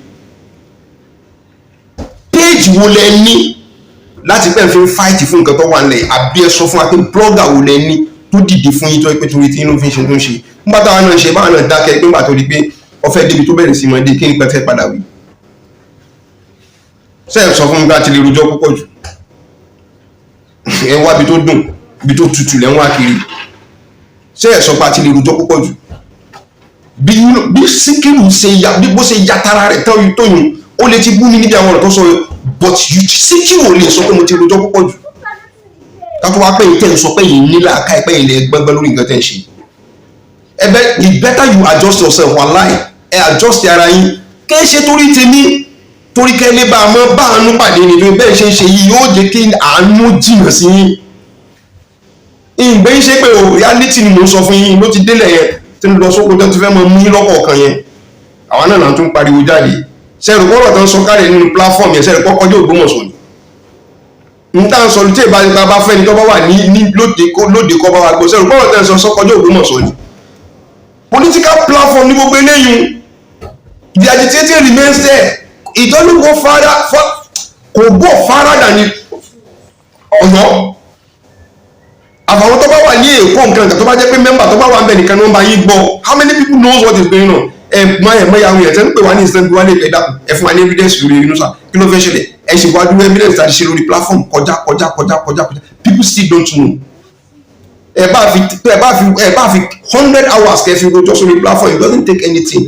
Péèjì wo lẹ ní láti pẹ́ fi ń fáìtì fún nǹkan tó wà nílẹ̀? Àbí ẹ sọ fún wa pé blọ́gà wo lẹ ní tó dìde fún yín tó pé torí tí inú fi ń ṣe tó ń ṣe? Nígbà táwọn náà ṣe báwọn náà dákẹ́ pé nígbà tó di pé ọfẹ́ débi tó bẹ̀rẹ̀ sí mọ́ dé, kí ni pẹ́ fẹ́ padà wí. Ṣe é sọ fún mi bá ti lè rojọ́ púpọ̀ jù? Ẹ wá ibi tó dùn, ibi tó tutù lẹ́ ń wá kiri. Ṣé ẹ sọ pé a ti lè rojọ́ púpọ̀ jù? Bí Síkírù ṣe ya, bí bó ṣe ya tara rẹ̀ tán tóyún, ó lè ti bú mi níbi àwọn ọ̀rọ̀ tó sọ yẹn, but Síkírù ò lè sọ pé mo ti rojọ́ púpọ̀ jù. Ká tó wá pé yìí tẹ̀ ń sọ pé yìí nílà ká ẹ pé yìí lè gbẹ́gbẹ́ lórí nǹkan tẹ̀ ń ṣe. Ẹ bẹ́, the better you adjust yourself, wallahi, ẹ adjust ara yín. Kẹ́ ẹ ṣe torí tèmi, torí kẹ́ lè bá a mọ́ bá àánú pàdé ni. Torí bẹ́ẹ̀ ṣe ń ṣe yìí yóò jẹ́ kí àánú jìnnà sí yín. Ìgbẹ́ ń ṣe pé o, reality ni mò ń sọ fún yín. Ló ti délẹ̀ yẹn tí ń lọ sóko tó ti fẹ́ mọ mú yín lọ́kọ̀ọ̀kan yẹn, àwa náà là ń tún pariwo jáde. Sẹ́rù kọ́rọ̀ tó ń sọ kárẹ̀ nínú platform yẹn, sẹ́rù kọ́kọ́ jẹ́ Ògbómọ̀ṣọ́ ni n tá ń sọ tí ìbá bá fẹ́ ni tó bá wà ní lóde kọ́ bá wa gbọ́. Sẹ́rù kọ́rọ̀ tó ń sọ sọ́kọjọ́ Ògbómọ̀ṣọ́ ni? Political platform ní gbogbo eléyìí. The agitating remains there. It doesn't go farther, kò go farther than Ọ̀yọ́. Àfàwọn tó bá wà ní Èkó, nǹkan kan tó bá jẹ́ pé member tó bá wà ń bẹ̀ nìkan ni wọ́n bá yín gbọ́. How many people knows what is going on? Ẹ mọ ẹ mọ ìyàwó yẹn tẹ́ ń pè wá ní ìsẹ́ńpé wá ní ẹ̀dá, ẹ fún wa ní evidence lórí inú sà, kí ló fẹ́ ṣẹlẹ̀? Ẹ ṣe wá dúró evidence tàbí ṣe lórí platform kọjá kọjá kọjá kọjá kọjá. People still don't know. Ẹ bá fi 100 hours kẹ́ fi rojọ́ sórí platform, it doesn't take anything.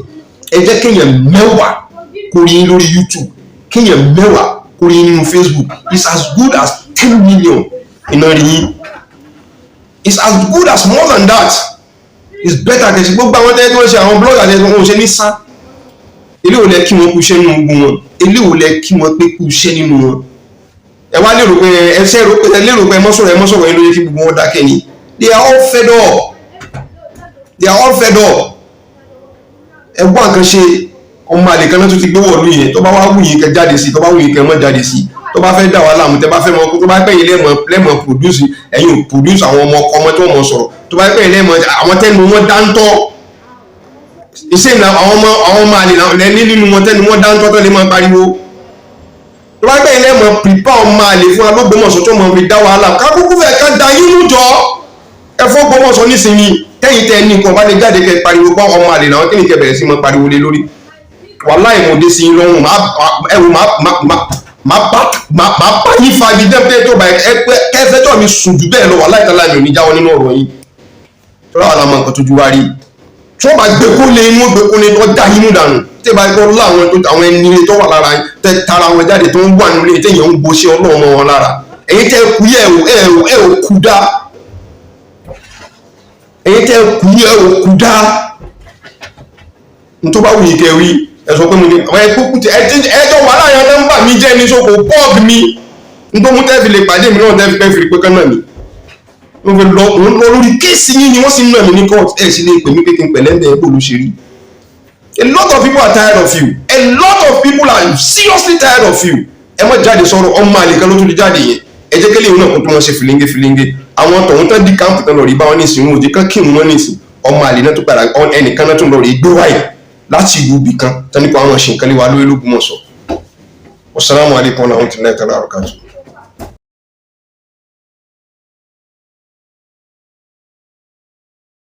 Ẹ jẹ́ kéèyàn 10 kó rí yín lórí YouTube, kéèyàn 10 kó rí yín nínú Facebook, it's as good as 10 million iná rí yín. It's as good as more than that. It's better kẹsì gbogbo àwọn tẹ́lẹ̀ tí wọ́n ṣe, àwọn blogger tẹ́lẹ̀ tí wọ́n ṣe ní sá ilé ò lẹ kí wọ́n kú iṣẹ́ nínú ogun wọn, ilé ò lẹ kí wọ́n pé kú iṣẹ́ nínú wọn. Ẹ wá lérò pé ẹ ṣe rò pé ẹ lérò pé ẹ mọ́sọ̀rọ̀ yín ló yẹ kí gbogbo wọn dákẹ́ ni. They are all fed up, they are all fed up. Ẹ wá nǹkan ṣe. Ọmọ àlè kan náà tó ti gbé wọ̀lú yẹn. Tó bá wá wù yín kẹ́ jáde sí, tó bá wù yín kẹ́ mọ́ jáde sí, tó bá fẹ́ dà wá láàmú, tẹ́ bá fẹ́ mọ, tó bá pẹ́ yín lẹ́mọ̀ produce, ẹ̀yin ò produce àwọn ọmọ ọmọ tí wọ́n mọ̀ sọ̀rọ̀, tó bá pẹ́ yín lẹ́mọ̀ àwọn tẹ́nu wọn dáńtọ́ iṣẹ́ ìlà àwọn ọmọ àlè lẹ́ní nínú wọn, tẹ́nu wọn dáńtọ́ tó lè máa pariwo, tó bá pẹ́ yín lẹ́mọ̀ prepare ọmọ àlè fún alógbòmọ̀ṣọ́ tó mọ̀ fi dá wàhálà kákúkú fẹ́ ká da yín mú jọ. Ẹ fọ́ gbọ́mọ̀ṣọ́ nísìnyí, tẹ́yìn tẹ́ ní nǹkan bá lè jáde kẹ́ pariwo bá ọmọ àlè làwọn kí ni kẹ́ bẹ̀rẹ̀ sí mọ́ pariwo lé lórí. Wàláì, mo dé sí yín lọ́rùn, ẹ̀wù máa bá yín fa ibi dẹ́pẹ́ tó bá ẹ kẹfẹ́ tó mi sùn jù bẹ́ẹ̀ lọ. Wàláì tálá, mi ò ní jáwọ́ nínú ọ̀rọ̀ yín. Tó láwọn àmọ́ nǹkan tójú wá rí tí wọ́n bá gbé kó lé inú, gbé kó lé tó dá yín mú dànù, tí ẹ bá gbọ́ láwọn tó àwọn ẹni tó wà lára tẹ tara wọn jáde tó ń wà nílé téèyàn ń gboṣẹ́ Ọlọ́run mọ́ wọn lára. Èyí tẹ́ kú yẹ ẹ ò kú dá, èyí tẹ́ kú yẹ ò kú dá. N tó bá wù yín kẹ́ wí, ẹ sọ pé mo ní ẹ kúkú tí ẹjọ́ wà láàrin nọ́mbà mi jẹ́ ní sóko bọ́ọ̀gì mi. N tó mú tẹ́ fi lè pàdé mi náà, tẹ́ fi pẹ́ fi pé kán náà mi mo fi lọ, mo ń lọ lórí case yín ni wọ́n sì ń nà mí ní court. Ẹ̀ sì lè pè mí pé kí n pẹ̀lẹ́ ń bẹ̀ ẹ́ bò ló ṣe rí. A lot of people are tired of you. A lot of people are seriously tired of you. Ẹ má jáde sọ̀rọ̀. Ọmọ àlè kan ló tún ti jáde yẹn. Ẹ jẹ́ kẹ́lẹ́ ìwé náà kó tó wọn ṣe fìlíngé fìlíngé. Àwọn tọ̀hún tán dí camp tán lọ rí báwọn ní ìsìn, wọn ò jẹ́ kán kí wọn ní ìsìn. Ọmọ àlè náà tó padà, ẹnìkan náà tún lọ rí gbé wáyé láti ìlú ibì kan tán nípa àwọn ṣe nǹkan lé wa lórí l'Ógbómọ̀ṣọ́. Wasalaamu alaykum wa rahmatulahi wa barakatuh.